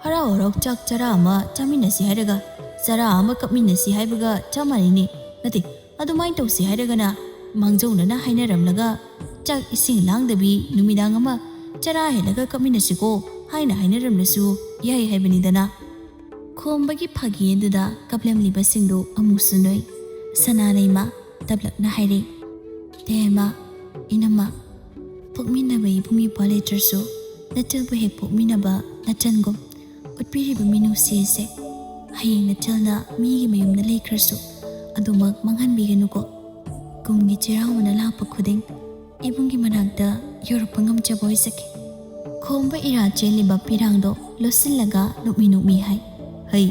ꯍꯔꯥꯎ ꯍꯔꯥꯎ ꯆꯥꯛ ꯆꯔꯥ ꯑꯃ ꯆꯥꯃꯤꯟꯅꯁꯤ ꯍꯥꯏꯔꯒ ꯆꯔꯥ ꯑꯃ ꯀꯞꯃꯤꯟꯅꯁꯤ ꯍꯥꯏꯕꯒ ꯆꯞ ꯃꯥꯟꯅꯩꯅꯦ꯫ ꯅꯠꯇꯦ, ꯑꯗꯨꯃꯥꯏꯅ ꯇꯧꯁꯤ ꯍꯥꯏꯔꯒꯅ ꯃꯥꯡꯖꯧꯅꯅ ꯍꯥꯏꯅꯔꯝꯂꯒ ꯆꯥꯛ ꯏꯁꯤꯡ ꯂꯥꯡꯗꯕꯤ ꯅꯨꯃꯤꯗꯥꯡ ꯑꯃ ꯆꯔꯥ ꯍꯦꯜꯂꯒ ꯀꯞꯃꯤꯟꯅꯁꯤꯀꯣ ꯍꯥꯏꯅ ꯍꯥꯏꯅꯔꯝꯂꯁꯨ ꯌꯥꯏ ꯍꯥꯏꯕꯅꯤꯗꯅ?" ꯈꯣꯝꯕꯒꯤ ꯐꯥꯒꯤ ꯑꯗꯨꯗ ꯀꯞꯂꯝꯂꯤꯕꯁꯤꯡꯗꯨ ꯑꯃꯨꯛꯁꯨ ꯅꯣꯏ꯫ ꯁꯅꯥ ꯂꯩꯃ ꯇꯞꯂꯞꯅ ꯍꯥꯏꯔꯦ, "ꯇꯦꯃ, ꯏꯅꯝꯃ, ꯄꯣꯛꯃꯤꯟꯅꯕ ꯏꯕꯨꯡ ꯏꯄ꯭ꯋꯥ ꯂꯩꯇ꯭ꯔꯁꯨ ꯅꯆꯜꯕꯨ ꯍꯦꯛ ꯄꯣꯛꯃꯤꯟꯅꯕ ꯅꯆꯟꯒꯨꯝ ꯎꯠꯄꯤꯔꯤꯕ ꯃꯤꯅꯨꯡꯁꯤ ꯑꯁꯦ ꯍꯌꯦꯡ ꯅꯆꯜꯅ ꯃꯤꯒꯤ ꯃꯌꯨꯝꯗ ꯂꯩꯈ꯭ꯔꯁꯨ ꯑꯗꯨꯃꯛ ꯃꯥꯡꯍꯟꯕꯤꯒꯅꯨꯀꯣ꯫ ꯀꯨꯝꯒꯤ ꯆꯩꯔꯥꯎꯕꯅ ꯂꯥꯛꯄ ꯈꯨꯗꯤꯡ ꯏꯕꯨꯡꯒꯤ ꯃꯅꯥꯛꯇ ꯌꯧꯔꯛꯄ ꯉꯝꯖꯕ ꯑꯣꯏꯖꯒꯦ꯫" ꯈꯣꯝꯕ ꯏꯔꯥ ꯆꯦꯜꯂꯤꯕ ꯄꯤꯔꯥꯡꯗꯣ ꯂꯣꯠꯁꯤꯜꯂꯒ ꯅꯣꯛꯃꯤ ꯅꯣꯛꯃꯤ ꯍꯥꯏ, "ꯍꯩ,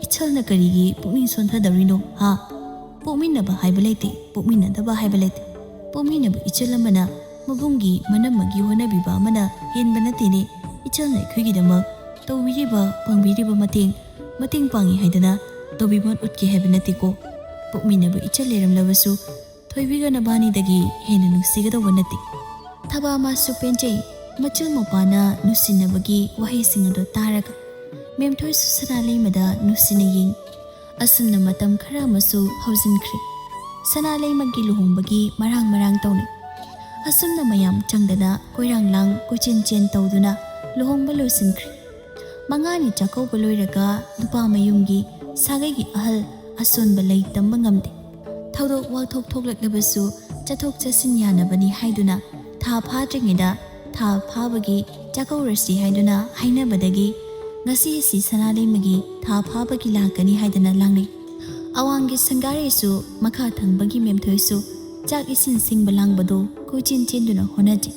ꯏꯆꯜꯅ ꯀꯔꯤꯒꯤ ꯄꯨꯛꯅꯤꯡ ꯁꯣꯟꯊꯗꯧꯔꯤꯅꯣ ꯍꯥ? ꯄꯣꯛꯃꯤꯟꯅꯕ ꯍꯥꯏꯕ ꯂꯩꯇꯦ, ꯄꯣꯛꯃꯤꯟꯅꯗꯕ ꯍꯥꯏꯕ ꯂꯩꯇꯦ꯫ ꯄꯣꯛꯃꯤꯟꯅꯕ ꯏꯆꯜ ꯑꯃꯅ ꯃꯕꯨꯡꯒꯤ ꯃꯅꯝ ꯑꯃꯒꯤ ꯍꯣꯠꯅꯕꯤꯕ ꯑꯃꯅ ꯍꯦꯟꯕ ꯅꯠꯇꯦꯅꯦ꯫ ꯏꯆꯜꯅ ꯑꯩꯈꯣꯏꯒꯤꯗꯃꯛ ꯇꯧꯕꯤꯔꯤꯕ, ꯄꯥꯡꯕꯤꯔꯤꯕ ꯃꯇꯦꯡ, ꯃꯇꯦꯡ ꯄꯥꯡꯉꯤ ꯍꯥꯏꯗꯅ ꯇꯧꯕꯤꯃꯜ ꯎꯠꯀꯦ ꯍꯥꯏꯕ ꯅꯠꯇꯦꯀꯣ꯫ ꯄꯣꯛꯃꯤꯟꯅꯕ ꯏꯆꯜ ꯂꯩꯔꯝꯂꯕꯁꯨ ꯊꯣꯏꯕꯤꯒ ꯅꯕꯥꯅꯤꯗꯒꯤ ꯍꯦꯟꯅ ꯅꯨꯡꯁꯤꯒꯗꯧꯕ ꯅꯠꯇꯦ꯫" ꯊꯕꯥ ꯃꯥꯁꯨ ꯄꯦꯟꯖꯩ꯫ ꯃꯆꯜ ꯃꯧꯄꯥꯅ ꯅꯨꯡꯁꯤꯅꯕꯒꯤ ꯋꯥꯍꯩꯁꯤꯡ ꯑꯗꯨ ꯇꯥꯔꯒ ꯃꯦꯝꯊꯣꯏꯁꯨ ꯁꯅꯥ ꯂꯩꯃꯗ ꯅꯨꯡꯁꯤꯅ ꯌꯦꯡ꯫ ꯑꯁꯨꯝꯅ ꯃꯇꯝ ꯈꯔ ꯑꯃꯁꯨ ꯍꯧꯖꯤꯟꯈ꯭ꯔꯦ꯫ ꯁꯅꯥ ꯂꯩꯃꯒꯤ ꯂꯨꯍꯣꯡꯕꯒꯤ ꯃꯔꯥꯡ ꯃꯔꯥꯡ ꯇꯧꯅꯩ꯫ ꯑꯁꯨꯝꯅ ꯃꯌꯥꯝ ꯆꯪꯗꯅ ꯀꯣꯏꯔꯥꯡ ꯂꯥꯡ ꯀꯣꯏꯆꯦꯟ ꯆꯦꯟ ꯇꯧꯗꯨꯅ ꯂꯨꯍꯣꯡꯕ ꯂꯣꯏꯁꯤꯟꯈ꯭ꯔꯦ꯫ ꯃꯉꯥꯅꯤ ꯆꯥꯛꯀꯧꯕ ꯂꯣꯏꯔꯒ ꯅꯨꯄꯥ ꯃꯌꯨꯝꯒꯤ ꯁꯥꯒꯩꯒꯤ ꯑꯍꯜ ꯑꯁꯣꯟꯕ ꯂꯩ ꯇꯝꯕ ꯉꯝꯗꯦ꯫ ꯊꯧꯗꯣꯛ ꯋꯥꯊꯣꯛ ꯊꯣꯛꯂꯛꯂꯕꯁꯨ ꯆꯠꯊꯣꯛ ꯆꯠꯁꯤꯟ ꯌꯥꯅꯕꯅꯤ ꯍꯥꯏꯗꯨꯅ ꯊꯥ ꯐꯥꯗ꯭ꯔꯤꯉꯩꯗ ꯊꯥ ꯐꯥꯕꯒꯤ ꯆꯥꯛꯀꯧꯔꯁꯤ ꯍꯥꯏꯗꯨꯅ ꯍꯥꯏꯅꯕꯗꯒꯤ ꯉꯁꯤ ꯑꯁꯤ ꯁꯅꯥ ꯂꯩꯃꯒꯤ ꯊꯥ ꯐꯥꯕꯒꯤ ꯂꯥꯛꯀꯅꯤ ꯍꯥꯏꯗꯅ ꯂꯥꯡꯅꯩ꯫ ꯑꯋꯥꯡꯒꯤ ꯁꯪꯒꯥꯔꯩꯁꯨ ꯃꯈꯥ ꯊꯪꯕꯒꯤ ꯃꯦꯝꯊꯣꯏꯁꯨ ꯆꯥꯛ ꯏꯁꯤꯡ ꯁꯤꯡꯕ ꯂꯥꯡꯕꯗꯨ ꯀꯣꯏꯆꯦꯟ ꯆꯦꯟꯗꯨꯅ ꯍꯣꯠꯅꯖꯩ꯫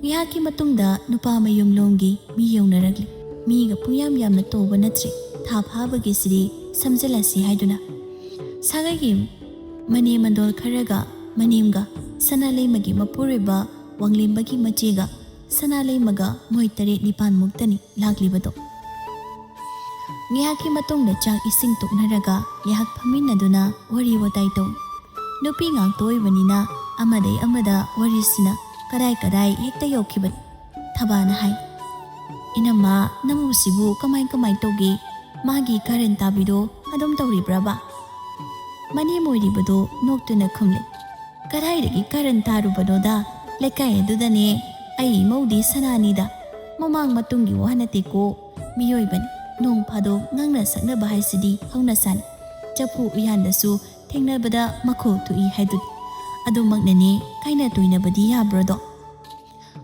ꯉꯥꯏꯍꯥꯛꯀꯤ ꯃꯇꯨꯡꯗ ꯅꯨꯄꯥ ꯃꯌꯨꯝꯂꯣꯝꯒꯤ ꯃꯤ ꯌꯧꯅꯔꯛꯂꯤ꯫ ꯃꯤꯒ ꯄꯨꯡꯌꯥꯝ ꯌꯥꯝꯅ ꯇꯧꯕ ꯅꯠꯇ꯭ꯔꯦ, ꯊꯥ ꯐꯥꯕꯒꯤꯁꯤꯗꯤ ꯁꯝꯖꯜꯂꯁꯤ ꯍꯥꯏꯗꯨꯅ꯫ ꯁꯥꯒꯩꯒꯤ ꯃꯅꯦꯝ ꯃꯟꯗꯣꯜ ꯈꯔꯒ ꯃꯅꯦꯝꯒ ꯁꯅꯥ ꯂꯩꯃꯒꯤ ꯃꯄꯨꯔꯣꯏꯕ ꯋꯥꯡꯂꯦꯝꯕꯒꯤ ꯃꯆꯦꯒ ꯁꯅꯥ ꯂꯩꯃꯒ ꯃꯣꯏ ꯇꯔꯦꯠ ꯅꯤꯄꯥꯟ ꯃꯨꯛꯇꯅꯤ ꯂꯥꯛꯂꯤꯕꯗꯣ꯫ ꯉꯥꯏꯍꯥꯛꯀꯤ ꯃꯇꯨꯡꯗ ꯆꯥꯛ ꯏꯁꯤꯡ ꯇꯣꯛꯅꯔꯒ ꯉꯥꯏꯍꯥꯛ ꯐꯝꯃꯤꯟꯅꯗꯨꯅ ꯋꯥꯔꯤ ꯋꯥꯇꯥꯏ ꯇꯧꯏ꯫ ꯅꯨꯄꯤ ꯉꯥꯛꯇ ꯑꯣꯏꯕꯅꯤꯅ ꯑꯃꯗꯩ ꯑꯃꯗ ꯋꯥꯔꯤꯁꯤꯅ ꯀꯗꯥꯏ ꯀꯗꯥꯏ ꯍꯦꯛꯇ ꯌꯧꯈꯤꯕꯅꯤ꯫ ꯊꯕꯥꯅ ꯍꯥꯏ, "ꯏꯅꯝꯃ, ꯅꯃꯧꯁꯤꯕꯨ ꯀꯃꯥꯏ ꯀꯃꯥꯏ ꯇꯧꯒꯦ? ꯃꯥꯒꯤ ꯀꯥꯔꯟ ꯇꯥꯕꯤꯗꯣ ꯑꯗꯨꯝ ꯇꯧꯔꯤꯕ꯭ꯔꯕ?" ꯃꯅꯦꯝ ꯑꯣꯏꯔꯤꯕꯗꯣ ꯅꯣꯛꯇꯨꯅ ꯈꯨꯝꯂꯦ, "ꯀꯗꯥꯏꯗꯒꯤ ꯀꯥꯔꯟ ꯇꯥꯔꯨꯕꯅꯣꯗ? ꯂꯩꯀꯥꯏ ꯑꯗꯨꯗꯅꯦ ꯑꯩ ꯏꯃꯧꯗꯤ ꯁꯅꯥꯅꯤꯗ꯫ ꯃꯃꯥꯡ ꯃꯇꯨꯡꯒꯤ ꯋꯥ ꯅꯠꯇꯦꯀꯣ꯫ ꯃꯤꯑꯣꯏꯕꯅꯤ, ꯅꯣꯡ ꯐꯥꯗꯣꯛ ꯉꯥꯡꯅ ꯁꯛꯅꯕ ꯍꯥꯏꯁꯤꯗꯤ ꯍꯧꯅꯁꯥꯅꯤ꯫ ꯆꯐꯨ ꯎꯌꯥꯟꯗꯁꯨ ꯊꯦꯡꯅꯕꯗ ꯃꯈꯣꯜ ꯊꯣꯛꯏ ꯍꯥꯏꯗꯨꯅꯤ꯫ ꯑꯗꯨꯃꯛꯅꯅꯦ ꯀꯥꯏꯅ ꯇꯣꯏꯅꯕꯗꯤ ꯌꯥꯕ꯭ꯔꯣꯗꯣ?"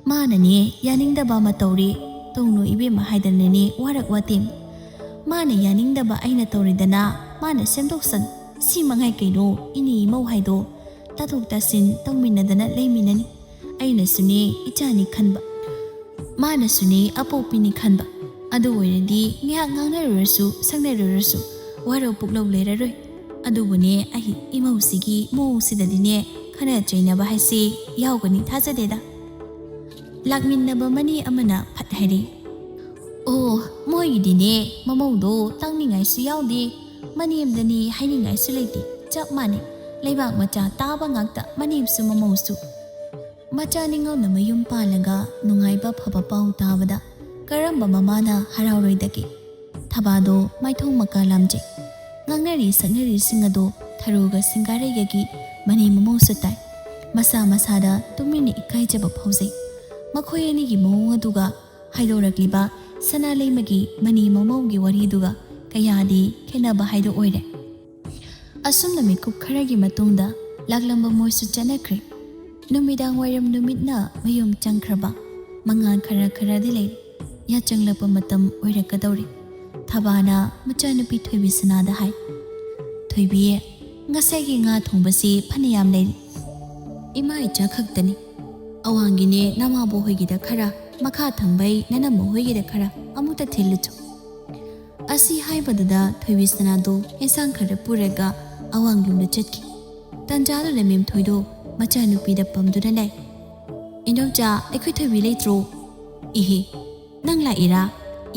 ꯃꯥꯅꯅꯦ ꯌꯥꯅꯤꯡꯗꯕ ꯑꯃ ꯇꯧꯔꯦ, "ꯇꯧꯅꯨ ꯏꯕꯦꯝꯃ" ꯍꯥꯏꯗꯅꯅꯦ ꯋꯥꯔꯛ ꯋꯥꯇꯦꯝ꯫ ꯃꯥꯅ ꯌꯥꯅꯤꯡꯗꯕ ꯑꯩꯅ ꯇꯧꯔꯦꯗꯅ, ꯃꯥꯅ ꯁꯦꯝꯗꯣꯛꯁꯅꯨ꯫ ꯁꯤ ꯃꯉꯥꯏ ꯀꯩꯅꯣ ꯏꯅꯦ ꯏꯃꯧ ꯍꯥꯏꯗꯣ꯫ ꯇꯥꯊꯣꯛ ꯇꯥꯁꯤꯟ ꯇꯧꯃꯤꯟꯅꯗꯅ ꯂꯩꯃꯤꯟꯅꯅꯤ꯫ ꯑꯩꯅꯁꯨꯅꯦ ꯏꯆꯥꯅꯤ ꯈꯟꯕ, ꯃꯥꯅꯁꯨꯅꯦ ꯑꯄꯣꯛꯄꯤꯅꯤ ꯈꯟꯕ꯫ ꯑꯗꯨ ꯑꯣꯏꯔꯗꯤ ꯉꯥꯏꯍꯥꯛ ꯉꯥꯡꯅꯔꯨꯔꯁꯨ ꯁꯛꯅꯔꯨꯔꯁꯨ ꯋꯥꯔꯧ ꯄꯨꯛꯂꯧ ꯂꯩꯔꯔꯣꯏ꯫ ꯑꯗꯨꯕꯨꯅꯦ, ꯑꯩ ꯏꯃꯧꯁꯤꯒꯤ ꯃꯑꯣꯡꯁꯤꯗꯗꯤꯅꯦ ꯈꯠꯅ ꯆꯩꯅꯕ ꯍꯥꯏꯁꯦ ꯌꯥꯎꯒꯅꯤ ꯊꯥꯖꯗꯦꯗ꯫ ꯂꯥꯛꯃꯤꯟꯅꯕ ꯃꯅꯦ ꯑꯃꯅ ꯐꯠ ꯍꯥꯏꯔꯛꯏ, "ꯑꯣ, ꯃꯣꯏꯒꯤꯗꯤꯅꯦ ꯃꯃꯧꯗꯣ ꯇꯥꯡꯅꯤꯡꯉꯥꯏꯁꯨ ꯌꯥꯎꯗꯦ, ꯃꯅꯦꯝꯗꯅꯤ ꯍꯥꯏꯅꯤꯡꯉꯥꯏꯁꯨ ꯂꯩꯇꯦ꯫ ꯆꯞ ꯃꯥꯟꯅꯩ, ꯂꯩꯕꯥꯛ ꯃꯆꯥ ꯇꯥꯕ ꯉꯥꯛꯇ, ꯃꯅꯦꯝꯁꯨ ꯃꯃꯧꯁꯨ꯫ ꯃꯆꯥ ꯅꯤꯉꯣꯜꯅ ꯃꯌꯨꯝ ꯄꯥꯜꯂꯒ ꯅꯨꯡꯉꯥꯏꯕ ꯐꯕ ꯄꯥꯎ ꯇꯥꯕꯗ ꯀꯔꯝꯕ ꯃꯃꯥꯅ ꯍꯔꯥꯎꯔꯣꯏꯗꯒꯦ?" ꯊꯕꯥꯗꯣ ꯃꯥꯏꯊꯣꯡ ꯃꯀꯥ ꯂꯥꯝꯖꯩ꯫ ꯉꯥꯡꯅꯔꯤ ꯁꯛꯅꯔꯤꯁꯤꯡ ꯑꯗꯣ ꯊꯔꯣꯒ ꯁꯤꯡꯒꯥꯔꯩꯒꯒꯤ ꯃꯅꯦꯝ ꯃꯃꯧꯁꯨ ꯇꯥꯏ꯫ ꯃꯁꯥ ꯃꯁꯥꯗ ꯇꯨꯃꯤꯟꯅ ꯏꯀꯥꯏꯖꯕ ꯐꯥꯎꯖꯩ꯫ ꯃꯈꯣꯏ ꯑꯅꯤꯒꯤ ꯃꯑꯣꯡ ꯑꯗꯨꯒ ꯍꯥꯏꯗꯣꯔꯛꯂꯤꯕ ꯁꯅꯥ ꯂꯩꯃꯒꯤ ꯃꯅꯦꯝ ꯃꯃꯧꯒꯤ ꯋꯥꯔꯤꯗꯨꯒ ꯀꯌꯥꯗꯤ ꯈꯦꯠꯅꯕ ꯍꯥꯏꯗꯣ ꯑꯣꯏꯔꯦ꯫ ꯑꯁꯨꯝꯅ ꯃꯤꯀꯨꯞ ꯈꯔꯒꯤ ꯃꯇꯨꯡꯗ ꯂꯥꯛꯂꯝꯕ ꯃꯣꯏꯁꯨ ꯆꯠꯅꯈ꯭ꯔꯦ꯫ ꯅꯨꯃꯤꯗꯥꯡ ꯋꯥꯏꯔꯝ ꯅꯨꯃꯤꯠꯅ ꯃꯌꯨꯝ ꯆꯪꯈ꯭ꯔꯕ꯫ ꯃꯉꯥꯜ ꯈꯔ ꯈꯔꯗꯤ ꯂꯩꯔꯤ꯫ ꯌꯥꯆꯪꯂꯛꯄ ꯃꯇꯝ ꯑꯣꯏꯔꯛꯀꯗꯧꯔꯦ꯫ ꯊꯕꯥꯅ ꯃꯆꯥꯅꯨꯄꯤ ꯊꯣꯏꯕꯤꯁꯅꯥꯗ ꯍꯥꯏ, "ꯊꯣꯏꯕꯤ, ꯉꯁꯥꯏꯒꯤ ꯉꯥ ꯊꯣꯡꯕꯁꯤ ꯐꯅꯌꯥꯝ ꯂꯩꯔꯤ꯫ ꯏꯃꯥ ꯏꯆꯥ ꯈꯛꯇꯅꯤ꯫ ꯑꯋꯥꯡꯒꯤꯅꯦ ꯅꯃꯥꯕꯣꯛ ꯍꯣꯏꯒꯤꯗ ꯈꯔ, ꯃꯈꯥ ꯊꯪꯕꯩ ꯅꯅꯝꯃ ꯍꯣꯏꯒꯤꯗ ꯈꯔ ꯑꯃꯨꯛꯇ ꯊꯤꯜꯂꯨꯆꯣ꯫" ꯑꯁꯤ ꯍꯥꯏꯕꯗꯨꯗ ꯊꯣꯏꯕꯤꯁꯅꯥꯗꯣ ꯑꯦꯟꯁꯥꯡ ꯈꯔ ꯄꯨꯔꯒ ꯑꯋꯥꯡꯂꯣꯝꯗ ꯆꯠꯈꯤ꯫ ꯇꯟꯖꯥꯗꯨꯗ ꯃꯦꯝꯊꯣꯏꯗꯣ ꯃꯆꯥꯅꯨꯄꯤꯗ ꯄꯝꯗꯨꯅ ꯂꯩ꯫ "ꯏꯟꯗꯣꯝꯆꯥ, ꯑꯩꯈꯣꯏ ꯊꯣꯏꯕꯤ ꯂꯩꯇ꯭ꯔꯣ?" "ꯏꯍꯦ, ꯅꯪ ꯂꯥꯛꯏꯔꯥ?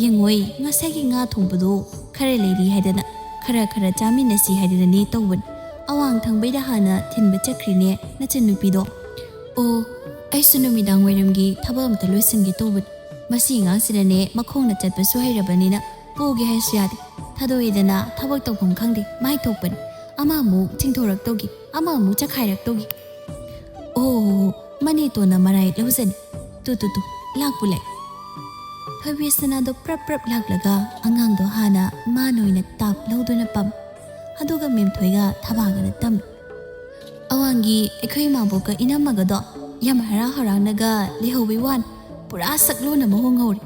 "ꯌꯦꯡꯉꯣꯏ, ꯉꯁꯥꯏꯒꯤ ꯉꯥ ꯊꯣꯡꯕꯗꯣ ꯈꯔ ꯂꯩꯔꯤ ꯍꯥꯏꯗꯅ, ꯈꯔ ꯈꯔ ꯆꯥꯃꯤꯟꯅꯁꯤ ꯍꯥꯏꯗꯅꯅꯦ ꯇꯧꯕꯅꯤ꯫ ꯑꯋꯥꯡ ꯊꯪꯕꯩꯗ ꯍꯥꯟꯅ ꯊꯤꯟꯕ ꯆꯠꯈ꯭ꯔꯤꯅꯦ ꯅꯆꯟꯅꯨꯄꯤꯗꯣ꯫ ꯑꯣ, ꯑꯩꯁꯨ ꯅꯨꯃꯤꯗꯥꯡ ꯋꯥꯏꯔꯝꯒꯤ ꯊꯕꯛ ꯑꯝꯇ ꯂꯣꯏꯁꯤꯟꯒꯦ ꯇꯧꯕꯅꯤ꯫ ꯃꯁꯤ ꯑꯉꯥꯡꯁꯤꯅꯅꯦ ꯃꯈꯣꯡꯅ ꯆꯠꯄꯁꯨ ꯍꯩꯔꯕꯅꯤꯅ ꯄꯨꯒꯦ ꯍꯥꯏꯁꯨ ꯌꯥꯗꯦ꯫ ꯊꯥꯗꯣꯛꯑꯦꯗꯅ ꯊꯕꯛ ꯇꯧꯐꯝ ꯈꯪꯗꯦ, ꯃꯥꯏ ꯊꯣꯛꯄꯅꯤ꯫ ꯑꯃ ꯑꯃꯨꯛ ꯆꯤꯡꯊꯣꯔꯛꯇꯧꯒꯤ, ꯑꯃ ꯑꯃꯨꯛ ꯆꯈꯥꯏꯔꯛꯇꯧꯒꯤ꯫ ꯑꯣ, ꯃꯅꯦꯇꯣꯟꯅ ꯃꯔꯥꯏ ꯂꯧꯖꯅꯤ꯫ ꯇꯨ, ꯇꯨ, ꯇꯨ, ꯂꯥꯛꯄꯨ ꯂꯥꯛꯑꯦ꯫" ꯊꯣꯏꯕꯤ ꯁꯅꯥꯗꯣ ꯄ꯭ꯔꯞ ꯄ꯭ꯔꯞ ꯂꯥꯛꯂꯒ ꯑꯉꯥꯡꯗꯣ ꯍꯥꯟꯅ ꯃꯥꯅ ꯑꯣꯏꯅ ꯇꯥꯞ ꯂꯧꯗꯨꯅ ꯄꯝ꯫ ꯑꯗꯨꯒ ꯃꯦꯝꯊꯣꯏꯒ ꯊꯕꯥꯒꯅ ꯇꯝ꯫ "ꯑꯋꯥꯡꯒꯤ ꯑꯩꯈꯣꯏ ꯏꯃꯥꯕꯣꯛꯀ ꯏꯅꯝꯃꯒꯗꯣ ꯌꯥꯝ ꯍꯔꯥꯎ ꯍꯔꯥꯎꯅꯒ ꯂꯩꯍꯧꯕꯩ ꯋꯥꯅꯤ꯫ ꯄꯨꯔꯥ ꯁꯛꯂꯣꯟ ꯑꯃ ꯍꯣꯡꯍꯧꯔꯦ꯫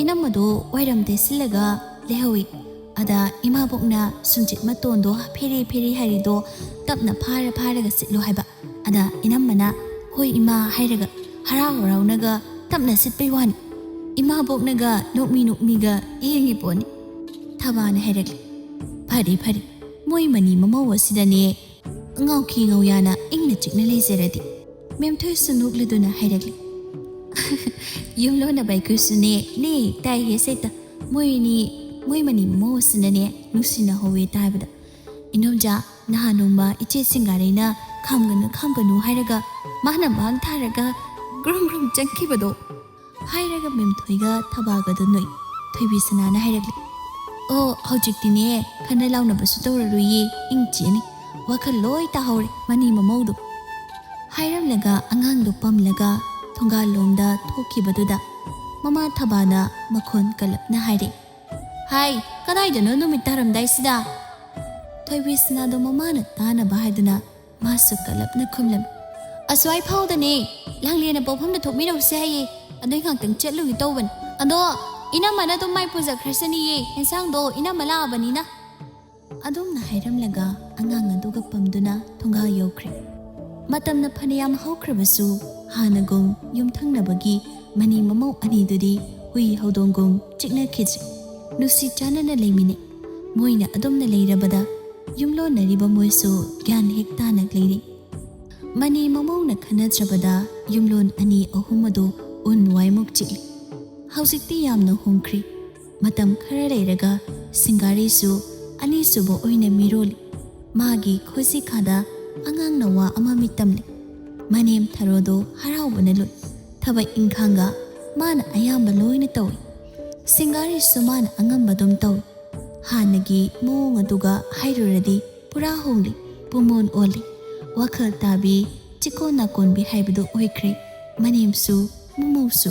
ꯏꯅꯝꯃꯗꯣ ꯋꯥꯏꯔꯝ ꯇꯩꯁꯤꯜꯂꯒ ꯂꯩꯍꯧꯏ꯫ ꯑꯗ ꯏꯃꯥꯕꯣꯛꯅ ꯁꯨꯝꯆꯤꯠ ꯃꯇꯣꯟꯗꯣ ꯐꯦꯔꯦ ꯐꯦꯔꯦ ꯍꯥꯏꯔꯤꯗꯣ ꯇꯞꯅ ꯐꯥꯔ ꯐꯥꯔꯒ ꯁꯤꯠꯂꯣ ꯍꯥꯏꯕ꯫ ꯑꯗ ꯏꯅꯝꯃꯅ 'ꯍꯣꯏ ꯏꯃꯥ' ꯍꯥꯏꯔꯒ ꯍꯔꯥꯎ ꯍꯔꯥꯎꯅꯒ ꯇꯞꯅ ꯁꯤꯠꯄꯩ ꯋꯥꯅꯤ꯫ ꯏꯃꯥꯕꯣꯛꯅꯒ ꯅꯣꯛꯃꯤ ꯅꯣꯛꯃꯤꯒ ꯌꯦꯡꯉꯤ ꯄꯣꯠꯅꯤ꯫" ꯊꯕꯥꯅ ꯍꯥꯏꯔꯛꯂꯤ꯫ "ꯐꯔꯦ ꯐꯔꯦ, ꯃꯣꯏ ꯃꯅꯤ ꯃꯃꯧ ꯑꯁꯤꯗꯅꯦ ꯉꯥꯎꯈꯤ ꯉꯧꯌꯥꯅ ꯏꯪꯅ ꯆꯤꯛꯅ ꯂꯩꯖꯔꯗꯤ꯫" ꯃꯦꯝꯊꯣꯏꯁꯨ ꯅꯣꯛꯂꯗꯨꯅ ꯍꯥꯏꯔꯛꯂꯤ꯫ "ꯌꯨꯝꯂꯣꯟꯅꯕ ꯑꯩꯈꯣꯏꯁꯨꯅꯦ, ꯅꯦ, ꯇꯥꯏꯍꯦ ꯁꯩꯇ꯫ ꯃꯣꯏꯅꯤ, ꯃꯣꯏ ꯃꯅꯤ ꯃꯃꯧ ꯑꯁꯤꯅꯅꯦ ꯅꯨꯡꯁꯤꯅꯍꯧꯋꯦ ꯇꯥꯕꯗ꯫ ꯏꯅꯣꯝꯆꯥ, ꯅꯍꯥꯟ ꯅꯣꯡꯃ ꯏꯆꯦ ꯁꯤꯡꯒꯥꯔꯩꯅ 'ꯈꯥꯝꯒꯅꯨ, ꯈꯥꯝꯒꯅꯨ' ꯍꯥꯏꯔꯒ ꯃꯥꯅ ꯃꯥꯡ ꯊꯥꯔꯒ ꯒ꯭ꯔꯨꯝ ꯒ꯭ꯔꯨꯝ ꯆꯪꯈꯤꯕꯗꯣ꯫" ꯍꯥꯏꯔꯒ ꯃꯦꯝꯊꯣꯏꯒ ꯊꯕꯥꯒꯗꯣ ꯅꯣꯛꯏ꯫ ꯊꯣꯏꯕꯤ ꯁꯅꯥꯅ ꯍꯥꯏꯔꯛꯂꯤ꯫ "ꯑꯣ, ꯍꯧꯖꯤꯛꯇꯤꯅꯦ ꯈꯟꯅ ꯂꯥꯎꯅꯕꯁꯨ ꯇꯧꯔꯔꯣꯏꯌꯦ, ꯏꯪ ꯆꯤꯛꯑꯅꯤ꯫ ꯋꯥꯈꯜ ꯂꯣꯏ ꯇꯥꯍꯧꯔꯦ ꯃꯅꯤ ꯃꯃꯧꯗꯣ꯫" ꯍꯥꯏꯔꯝꯂꯒ ꯑꯉꯥꯡꯗꯣ ꯄꯝꯂꯒ ꯊꯣꯡꯒꯥꯜꯂꯣꯝꯗ ꯊꯣꯛꯈꯤꯕꯗꯨꯗ ꯃꯃꯥ ꯊꯕꯥꯅ ꯃꯈꯣꯟ ꯀꯜꯂꯞꯅ ꯍꯥꯏꯔꯦ꯫ "ꯍꯥꯏ, ꯀꯗꯥꯏꯗꯅꯣ ꯅꯨꯃꯤꯠ ꯇꯥꯔꯝꯗꯥꯏꯁꯤꯗ?" ꯊꯣꯏꯕꯤ ꯁꯅꯥꯗꯣ ꯃꯃꯥꯅ ꯇꯥꯅꯕ ꯍꯥꯏꯗꯨꯅ ꯃꯥꯁꯨ ꯀꯜꯂꯞꯅ ꯈꯨꯝꯂꯝꯃꯤ꯫ "ꯑꯁ꯭ꯋꯥꯏ ꯐꯥꯎꯗꯅꯦ, ꯂꯥꯡꯂꯦꯟꯅ ꯄꯣꯛꯐꯝꯗ ꯊꯣꯛꯃꯤꯟꯅꯧꯁꯦ ꯍꯥꯏꯌꯦ꯫ ꯑꯗꯣ ꯑꯩ ꯉꯥꯛꯇꯪ ꯆꯠꯂꯨꯒꯦ ꯇꯧꯕꯅꯤ꯫ ꯑꯗꯣ ꯏꯅꯝꯃꯅ ꯑꯗꯨꯝ ꯃꯥꯏ ꯄꯨꯖꯈ꯭ꯔꯁꯅꯤꯌꯦ, ꯑꯦꯟꯁꯥꯡꯗꯣ ꯏꯅꯝꯃ ꯂꯥꯛꯑꯕꯅꯤꯅ꯫" ꯑꯗꯨꯝꯅ ꯍꯥꯏꯔꯝꯂꯒ ꯑꯉꯥꯡ ꯑꯗꯨꯒ ꯄꯝꯗꯨꯅ ꯊꯣꯡꯒꯥꯜ ꯌꯧꯈ꯭ꯔꯦ꯫ ꯃꯇꯝꯅ ꯐꯅꯌꯥꯝ ꯍꯧꯈ꯭ꯔꯕꯁꯨ ꯍꯥꯟꯅꯒꯨꯝ ꯌꯨꯝꯊꯪꯅꯕꯒꯤ ꯃꯅꯤ ꯃꯃꯧ ꯑꯅꯤꯗꯨꯗꯤ ꯍꯨꯏ ꯍꯧꯗꯣꯡꯒꯨꯝ ꯆꯤꯛꯅꯈꯤꯗ꯭ꯔꯦ꯫ ꯅꯨꯡꯁꯤ ꯆꯥꯟꯅꯅ ꯂꯩꯃꯤꯟꯅꯩ꯫ ꯃꯣꯏꯅ ꯑꯗꯨꯝꯅ ꯂꯩꯔꯕꯗ ꯌꯨꯝꯂꯣꯟꯅꯔꯤꯕ ꯃꯣꯏꯁꯨ ꯒ꯭ꯌꯥꯟ ꯍꯦꯛ ꯇꯥꯅ ꯂꯩꯔꯤ꯫ ꯃꯅꯤ ꯃꯃꯧꯅ ꯈꯟꯅꯗ꯭ꯔꯕꯗ ꯌꯨꯝꯂꯣꯟ ꯑꯅꯤ ꯑꯍꯨꯝ ꯑꯗꯨ ꯎꯟ ꯋꯥꯏꯃꯨꯛ ꯆꯤꯛꯂꯤ꯫ ꯍꯧꯖꯤꯛꯇꯤ ꯌꯥꯝꯅ ꯍꯣꯡꯈ꯭ꯔꯦ꯫ ꯃꯇꯝ ꯈꯔ ꯂꯩꯔꯒ ꯁꯤꯡꯒꯥꯔꯤꯁꯨ ꯑꯅꯤꯁꯨꯕ ꯑꯣꯏꯅ ꯃꯤꯔꯣꯜꯂꯤ꯫ ꯃꯥꯒꯤ ꯈꯣꯏꯖꯤꯈꯥꯗ ꯑꯉꯥꯡꯅ ꯋꯥ ꯑꯃ ꯃꯤꯠ ꯇꯝꯂꯤ꯫ ꯃꯅꯦꯝ ꯊꯔꯣꯗꯣ ꯍꯔꯥꯎꯕꯅ ꯂꯨꯏ꯫ ꯊꯕꯛ ꯏꯪꯈꯥꯡꯒ ꯃꯥꯅ ꯑꯌꯥꯝꯕ ꯂꯣꯏꯅ ꯇꯧꯏ꯫ ꯁꯤꯡꯒꯥꯔꯤꯁꯨ ꯃꯥꯅ ꯑꯉꯝꯕ ꯑꯗꯨꯝ ꯇꯧꯏ꯫ ꯍꯥꯟꯅꯒꯤ ꯃꯑꯣꯡ ꯑꯗꯨꯒ ꯍꯥꯏꯔꯨꯔꯗꯤ ꯄꯨꯔꯥ ꯍꯣꯡꯂꯤ꯫ ꯄꯨꯃꯣꯟ ꯑꯣꯜꯂꯤ꯫ ꯋꯥꯈꯜ ꯇꯥꯕꯤ, ꯆꯤꯀꯣꯟ ꯅꯥꯀꯣꯟꯕꯤ ꯍꯥꯏꯕꯗꯨ ꯑꯣꯏꯈ꯭ꯔꯦ꯫ ꯃꯅꯦꯝꯁꯨ ꯃꯃꯧꯁꯨ꯫